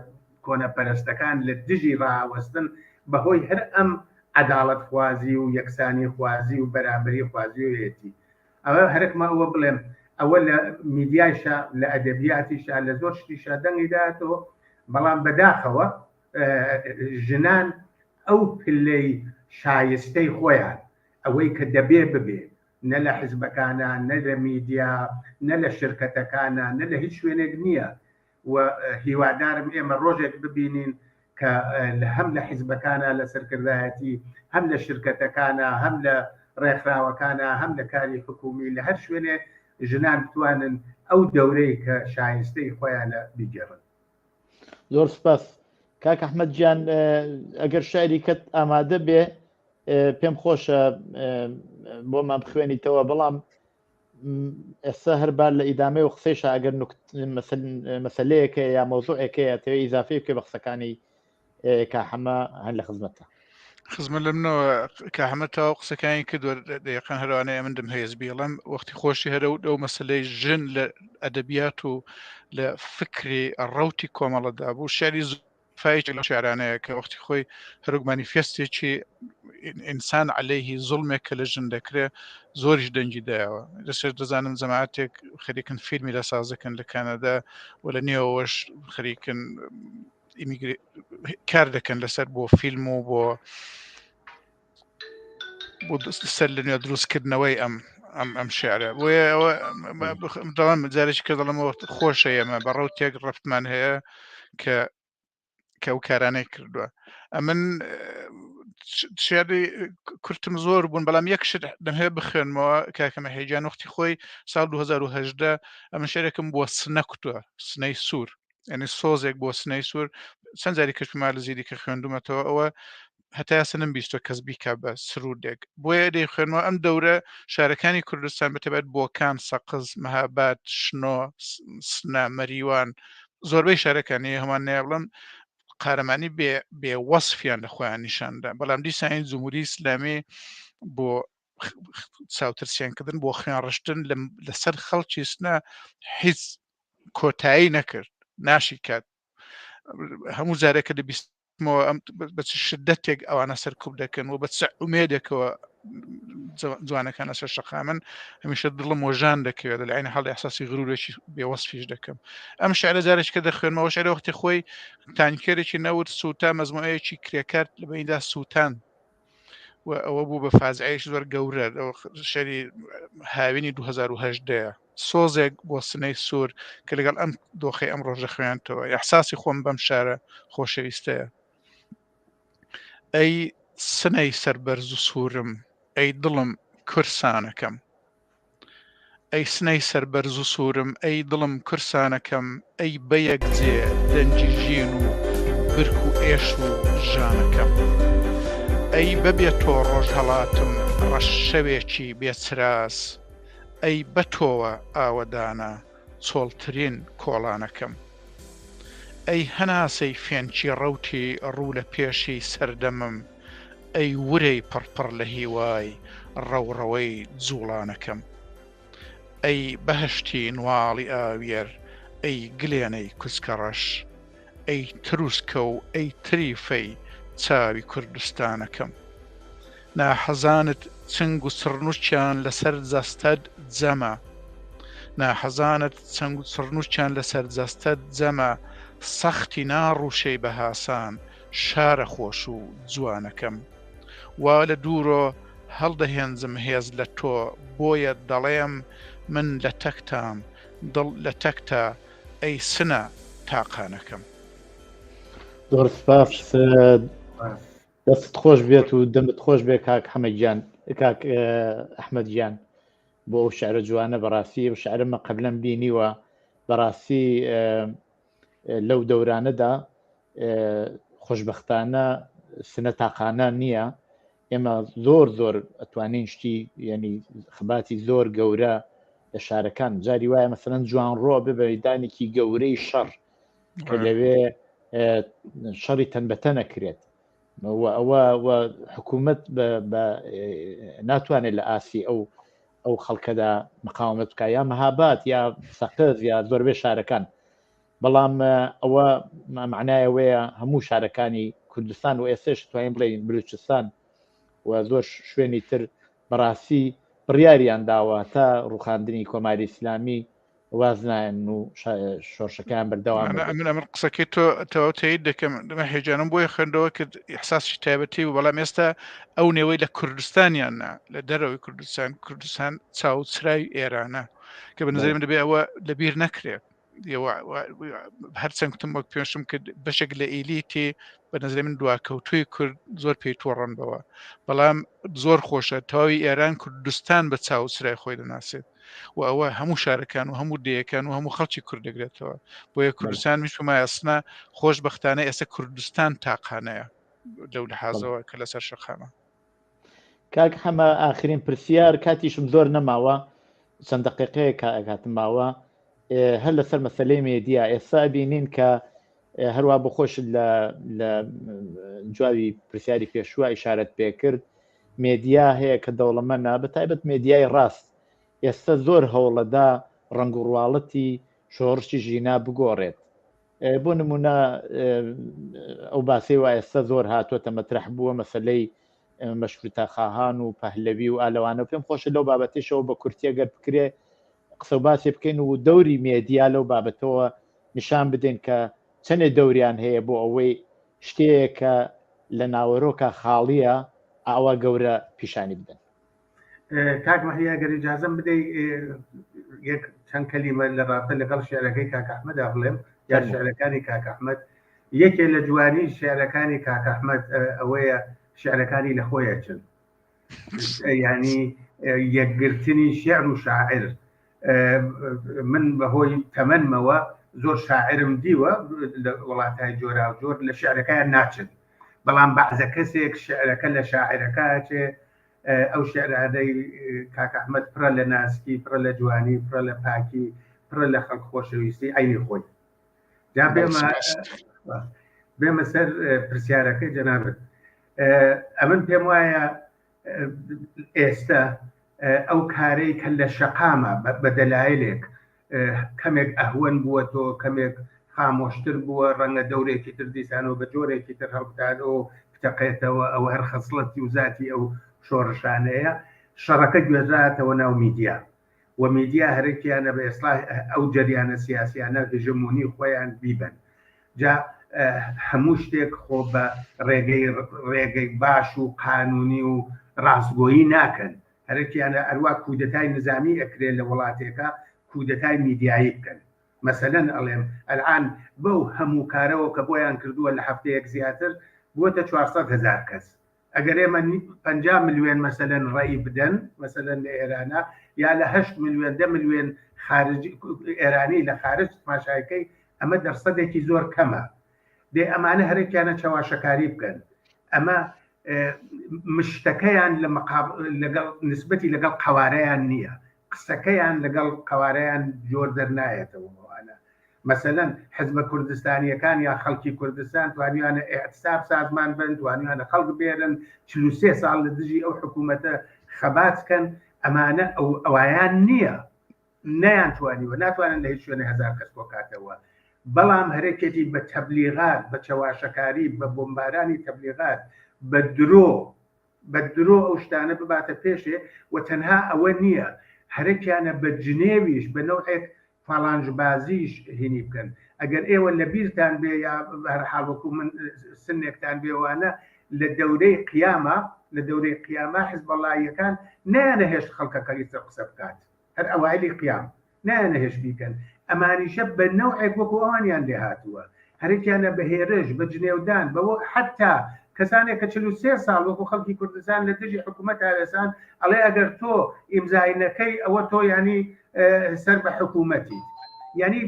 کۆنەپەرستەکان لە دژی ڕاوەستن بەهۆی هەر ئەم عەداڵەتخوازی و یەکسانیخوازی و بەرابەریخوازییەتی. ئەوە هەرکمە ئەوە بڵێم ئەوە لە میدیایشا لە ئەدەبیاتیشا لە زۆر شتیشا دەنگی داتەوە بەڵام بەداخەوە ژنان ئەو پلەی شایستەی خۆیان ئەوەی کە دەبێ ببێ نە لە حزبەکانە نە لە میدیا نە لە شرکەتەکانە نە لە هیچ شوێنێک نییە و هیوادارم ئێمە ڕۆژێک ببینین کە هەم لە حیزبەکانە لە سەرکردایەتی هەم لە شرکەتەکانە هەم لە ڕێکخراوەکانە هەم لە کاری حکومی لە هەر شوێنێ ژنان بتوانن ئەو دەورەی کە شایستەی خۆیانە بیگێڕن. زۆر سپاس کاک ئەحمەد گیان ئەگەر شعری کەت ئامادە بێ پێم خۆشە بۆمان بخوێنیتەوە بەڵام ئێستا هەر بار لە ئیدامەی و قسەیشا ئەگەر مەسلەیەکە یا مەوزوعێکەیە تەوێ ئیزافەی بکە بە قسەکانی کاحەمە هەر لە خزمەتە. خزمە لە منەوە کاحەمە تاو قسەکانی کردوە دەیقان هەروانەیە من دەم هەیە بیڵم وەختی خۆشی هەرە و ئەو مەسلەی ژن لە ئەدەبیات و لە فکری ڕوتی کۆمەڵەدا بوو شعری فایەکی لەو شعرانەیە کە وەختی خۆی هەروک مانیفێستێکی ئینسان عەلەیهی زوڵمێک کە لە ژن دەکرێ زۆریش دەنگی دایەوە لەسەر دەزانم جەماعەتێک خەریکن فیلمی لە سازەکەن لە کانەدا و لە نێوەوەش خەریکن کار دەکەن لەسەر بۆ فیلم و بۆ بۆ سەر لە نوێ دروستکردنەوەی ئەم ئەم ئەم شعرە بۆیە ئەوە دەڵم جارێکی کە دەڵم خۆشە ئێمە بە ڕوتێک ڕفتمان هەیە کە کە ئەو کارانەی کردووە ئەمن شعری کورتم زۆر بوون بەڵام یەک شت دەمهەوێت بخوێنمەوە کاکەمە هەیجان وەختی خۆی ساڵ 2010 ئەمن شعرێکم بۆ سنە کوتووە سنەی سوور یعنی سۆزێک بۆ سنەی سوور چەند جاری کەشما لە زیدی کە خوێندومەتەوە ئەوە. هەتا ئێستا نەمبیستوە کەس بیکا بە سرودێک بۆیە دەیخوێنمەوە ئەم دەورە شارەکانی کوردستان بەتەبەت بۆکان سەقز مەهاباد شنۆ سنە مەریوان زۆربەی شارەکانی هەمان نێڵم قارەمانی بێ بێ وەصفیان لە خۆیان نیشاندا بەڵام دیسانی جمهوری ئیسلامی بۆ چاوترسێنکردن بۆ خوێن ڕشتن لەسەر خەڵکی سنە هیچ کۆتایی نەکرد ناشی کات هەموو جارێکە دەبیستمەوە ئەم بە چ شدەتێک ئەوانە سەرکوب دەکەن و بە چ ئومێدێکەوە جوانەکان لەسەر شەقامن هەمیشە دڵم وەژان دەکەوێت لە عین حاڵ احساسی غرورێکی بێوەسفیش دەکەم ئەم شعرە جارێک کە دەخوێنمەوە شعرە وەختی خۆی تانکێرێکی نەوت سووتا مەزموعەیەکی کرێکار لە بیندا سووتان و ئەوە بوو بە فازعەیەکی زۆر گەورە شەری هاوینی 2010 سۆزێک بۆ سنەی سوور کە لەگەڵ ئەم دۆخی ئەم ڕۆژە خوێنتەوە احساسی خۆم بەم شارە خۆشەویستەیە ئەی سنەی سەربەرز و سوورم ئەی دڵم کورسانەکەم ئەی سنەی سەربەرز و سوورم ئەی دڵم کورسانەکەم ئەی بەیەک جێ دەنگی ژین و برک و ئێش و ژانەکەم ئەی بەبێ تۆ ڕۆژهەڵاتم ڕەش شەوێکی بێ چراس ئەی بە تۆوە ئاوەدانە چۆڵترین کۆڵانەکەم ئەی هەناسەی فێنکی ڕەوتی ڕوو لە پێشی سەردەمم ئەی ورەی پڕپڕ لە هیوای ڕەوڕەوەی جووڵانەکەم. ئەی بەهەشتی نواڵی ئاویەر، ئەی گلێنەی کوچکەڕەش. ئەی تروسکە و ئەی تریفەی چاوی کوردستانەکەم. ناحەزانت چنگ و چڕنووکیان لەسەر جەستەت جەمە. ناحەزانت چنگ و چڕنووکیان لەسەر جەستەت جەمە، سەختی ناڕووشێی بە هاسان، شارە خۆش و جوانەکەم وا لە دوورۆ هەڵدەهێنجم هێز لە تۆ بۆیە دەڵێم من لە تەکتام دڵ لە تەکتە ئەی سنە تاقانەکەم. زۆر سپاس دەستت خۆش بێت و دەمت خۆش بێت کاک حەمە گیان کاک ئەحمەد گیان بۆ ئەو شعرە جوانە بەڕاستی ئەو شعرەمە قبلم بینیوە بەڕاستی لەو دەورانەدا خۆشببختانە سنە تاقانە نییە ئێمە زۆر زۆر ئەتوانین شتی ینی خەباتی زۆر گەورە لە شارەکان جاری وایە مەسەرەن جوانڕۆ بێ بە مەدانێکی گەورەی شەڕ کە لەوێ شەڕی تەنبەتە نەکرێت ئەوە حکوومەت ناتوانێت لە ئاسی ئەو ئەو خەڵکەدا مقاومەت بکە یا مەهابات یا سەقز یا زۆربەی شارەکان بەڵام ئەوە معنایەوەیە هەموو شارەکانی کوردستان و ئێستش توانین بڵێین بلوچستان و زۆر شوێنی تر بەڕاستی بڕیاریان داوە تا ڕوخاندنی کۆماری ئیسلامی واز نایەن و شۆرشەکەیان بەردەوام من ئەمن قسەکەی تۆ تەواو تەیید دەکەم دەمە هێجانم بۆیە خوێندەوە کرد ئیحساسی تایبەتی و بەڵام ئێستا ئەو نێوەی لە کوردستانیان نا لە دەرەوەی کوردستان کوردستان چاو چرای ئێرانە کە بە نظری من دەبێ ئەوە لەبیر نەکرێت هەرچەند کوتم وەک پێشم کرد بەشێک لە ئیلیتی بە نظری من دواکەوتوی کورد زۆر پێی تۆڕەن بەوە بەڵام زۆر خۆشە تەواوی ئێران کوردستان بە چاو چرای خۆی دەناسێت و ئەوە هەموو شارەکان و هەموو دێیەکان و هەموو خەڵکی کورد دەگرێتەوە بۆیە کوردستان میش پێمایە سنە خۆشبەختانە ئێستا کوردستان تاقانەیە لەو لەحازەوە کە لەسەر شەقامە. کاک حەمە ئاخرین پرسیار کاتیشم زۆر نەماوە چەند دقیقەیە کاتم ماوە هەر لەسەر مەسلەی مێدیا ئێستا بینین کە هەروە بۆ خۆشت لە جوابی پرسیاری پێشوە ئیشارەت پێکرد مێدیا هەیە کە دەوڵەمەنە بە تایبەت مێدیای ڕاست ئێستا زۆر هەوڵەدا ڕەنگ و ڕواڵەتی شۆڕشی ژینا بگۆڕێت بۆ نمونە ئەو باسەی وا ئێستا زۆر هاتووەتە مەترح بووە مەسلەی مەشروتەخواهان و پەهلەوی و ئالەوانە پێم خۆشە لەو بابەتیشەوە بە کورتیە گەر بکرێ قسە و باسی بکەین و دەوری مێدیا لەو بابەتەوە نیشان بدەین کە چەندێ دەوریان هەیە بۆ ئەوەی شتەیەکە لە ناوەرۆکە خاڵیە ئاوا گەورە پیشانی بدەن. کاک مەهدی ئەگەر ئیجازەم بدەی یەک چەند کەلیمە لە ڕاستە لەگەڵ شعرەکەی کاک ئەحمەدا بڵێم یا شعرەکانی کاک ئەحمەد یەکێ لە جوانی شعرەکانی کاک ئەحمەد ئەوەیە شعرەکانی لە خۆیە چن ینی یەکگرتنی شعر و شاعر من بەهۆی تەمەنمەوە زۆر شاعرم دیوە لە وڵاتای جۆرا و جۆر لە شعرەکەیان ناچن. بەڵام بەعزە کەسێک شعرەکە لە شاعرەکە ئەچێ ئەو شعرانەی کاک ئەحمەد پڕە لە ناسکی پڕە لە جوانی پڕە لە پاکی پڕە لە خەڵک خۆشەویستی عەینی خۆی جا بێمە بێمە سەر پرسیارەکەی جەنابت ئەمن پێم وایە ئێستا ئەو کارەی کە لە شەقامە بە دەلایلێک کەمێک ئەهوەن بووە تۆ کەمێک خامۆشتر بووە ڕەنگە دەورێکی تر دیسانەوە بە جۆرێکی تر هەڵبدانەوە بتەقێتەوە ئەوە هەر خەسڵەتی و زاتی ئەو شۆڕشانەیە شەڕەکە گوێزراتەوە ناو میدیا و میدیا هەرەکیانە بە ئێسڵا ئەو جەریانە سیاسیانە هژمونی خۆیان بیبەن جا هەموو شتێک خۆ بە ڕێگەی ڕێگەی باش و قانونی و ڕاستگۆیی ناکەن هەرەکیانە ئەروا کودەتای نزامی ئەکرێ لە وڵاتێکا کودەتای میدیایی بکەن مەسەلەن ئەڵێم ئەلعان بەو هەموو کارەوە کە بۆیان کردووە لە هەفتەیەک زیاتر بووەتە 400 هەزار کەس ئەگەر ئێمە 50 ملیۆن مەسەلەن ڕەئی بدەن مەسەلەن لە ئێرانە یا لە 8 ملیۆن 10 ملیۆن خارج ئێرانی لە خارج تماشایکەی ئەمە دەرسەدێکی زۆر کەمە دێ ئەمانە هەرێکیانە چەواشەکاری بکەن ئەمە مشتەکەیان لە لەگەڵ نسبەتی لەگەڵ قەوارەیان نییە قسەکەیان لەگەڵ قەوارەیان جۆر دەرنایەتەوە ئەوانە مەسەلەن حزبە کوردستانیەکان یا خەڵکی کوردستان توانیانە ئیعتساب سازمان بن توانیانە خەڵک بێرن 43 ساڵ لە دژی ئەو حکوومەتە خەبات کەن ئەمانە ئەو ئەوایان نییە نەیان توانیوە ناتوانن لە هیچ شوێنێ هەزار کەس کۆکاتەوە بەڵام هەرێکێتی بە تەبلیغات بە چەواشەکاری بە بۆمبارانی تەبلیغات بە درۆ بە درۆ ئەو شتانە بباتە پێشێ و تەنها ئەوە نییە هەرەکیانە بە جنێویش بە نەوعێک فاڵانژبازیش هینی بکەن ئەگەر ئێوە لە بیرتان بێ یا بەهەرحاڵ وەکو من سنێکتان بێوانە لە دەورەی قیامە لە دەورەی قیامە حزبەڵاییەکان نەیانەهێشت خەڵکەکە ئیتر قسە بکات هەر ئەوایلی قیام نایانەهێشت بیکەن ئەمانیشە بە نەوعێک وەکو ئەوانیان لێ هاتووە هەرێکیانە بە هێرش بە جنێودان بەوە حتا کەسانێک کە 43 ساڵ وەکو خەڵکی کوردستان لە دژی حکوومەت ئاوێسان ئەڵێ ئەگەر تۆ ئیمزای نەکەی ئەوە تۆ ینی سەر بە حکوومەتیت یعنی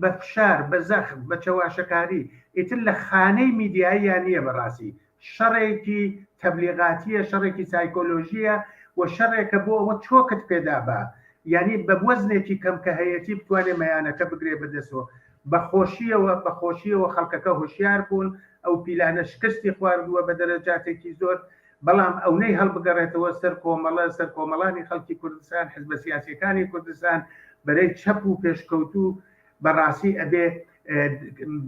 بە فشار بە زەخت بە چەواشەکاری ئیتر لە خانەی میدیاییان نییە بەڕاستی شەڕێکی تەبلیغاتیە، شەڕێکی سایکۆلۆژیە و شەڕێکە بۆ ئەوە چۆکت پێدا با یانی بە وەزنێکی کەم کە هەیەتی بتوانێ مەیانەکە بگرێ بەدەسەوە. بە خۆشیەوە بە خۆشیەوە خەڵکەکە هۆشیار بوون، ئەو پیلانە شکستی خواردووە بە دەرەجاتێکی زۆر، بەڵام ئەونەی هەڵبگەڕێتەوە سەر کۆمەڵە، سەر کۆمەڵانی خەڵکی کوردستان، حزبە سیاسیەکانی کوردستان، بەرەی چەپ و پێشکەوتوو، بەڕاستی ئەبێ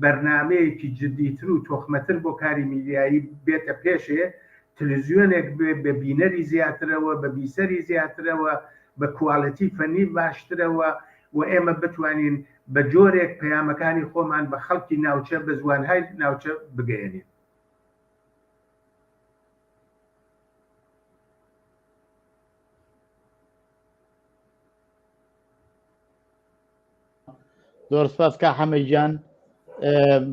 بەرنامەیەکی جدیتر و تۆکمەتر بۆ کاری میدیایی بێتە پێشێ، تلوزیۆنێک بێ بە بینەری زیاترەوە، بە بیسەری زیاترەوە، بە کواڵێتی فەنی باشترەوە و ئێمە بتوانین بە جۆرێک پەیامەکانی خۆمان بە خەڵکی ناوچە بە زوانهای ناوچە بگەیەنین. زۆر سپاس کا حەمە گیان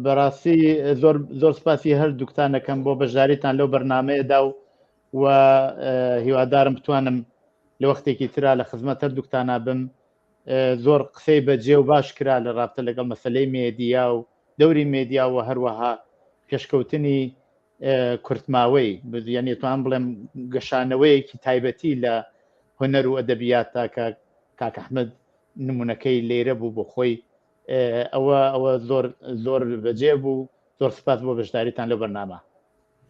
بەڕاستی زۆر زۆر سپاسی هەر دوکتان دەکەم بۆ بەشداریتان لەو بەرنمەیەدا و و هیوادارم بتوانم لە وەختێکی ترا لە خزمەت هەر دوکتانە بم زۆر قسەی بەجێ و باش کرا لە ڕابتە لەگەڵ مەسلەی مێدیا و دەوری مێدیا و هەروەها پێشکەوتنی کورتماوەی یعنی توان بڵێم گەشانەوەیەکی تایبەتی لە هونەر و ئەدەبیاتدا کە کاک ئەحمەد نمونەکەی لێرە بوو بۆ خۆی ئەوە ئەوە زۆر زۆر بەجێ بوو زۆر سپاس بۆ بەشداریتان لەو بەرنامە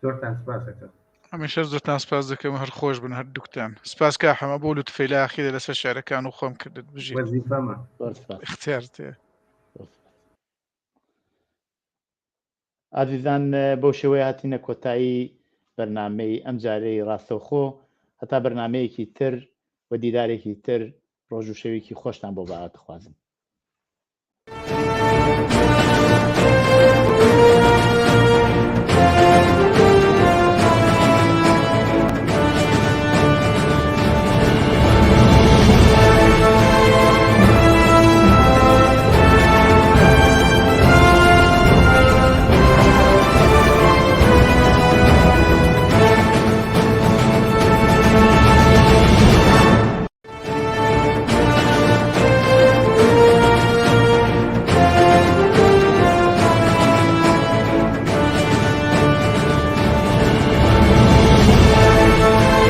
زۆرتان سپاس دەکەم هەمیشە زۆرتان سپاس دەکەم هەر خۆش بن هەر دوکتان سپاس کا حەمە بۆ لوتفەی لە ئاخیرە لەسەر شعرەکان و خۆم کردت بژیت وەزیفەمە زۆر سپاس اختیار تێ زۆر سپاس. ئازیزان بەو شێوەیە هاتینە کۆتایی بەرنامەی ئەمجارەی ڕاستەوخۆ هەتا بەرنامەیەکی تر و دیدارێکی تر ڕۆژ و شەوێکی خۆشتان بۆ بەئاتخوازم.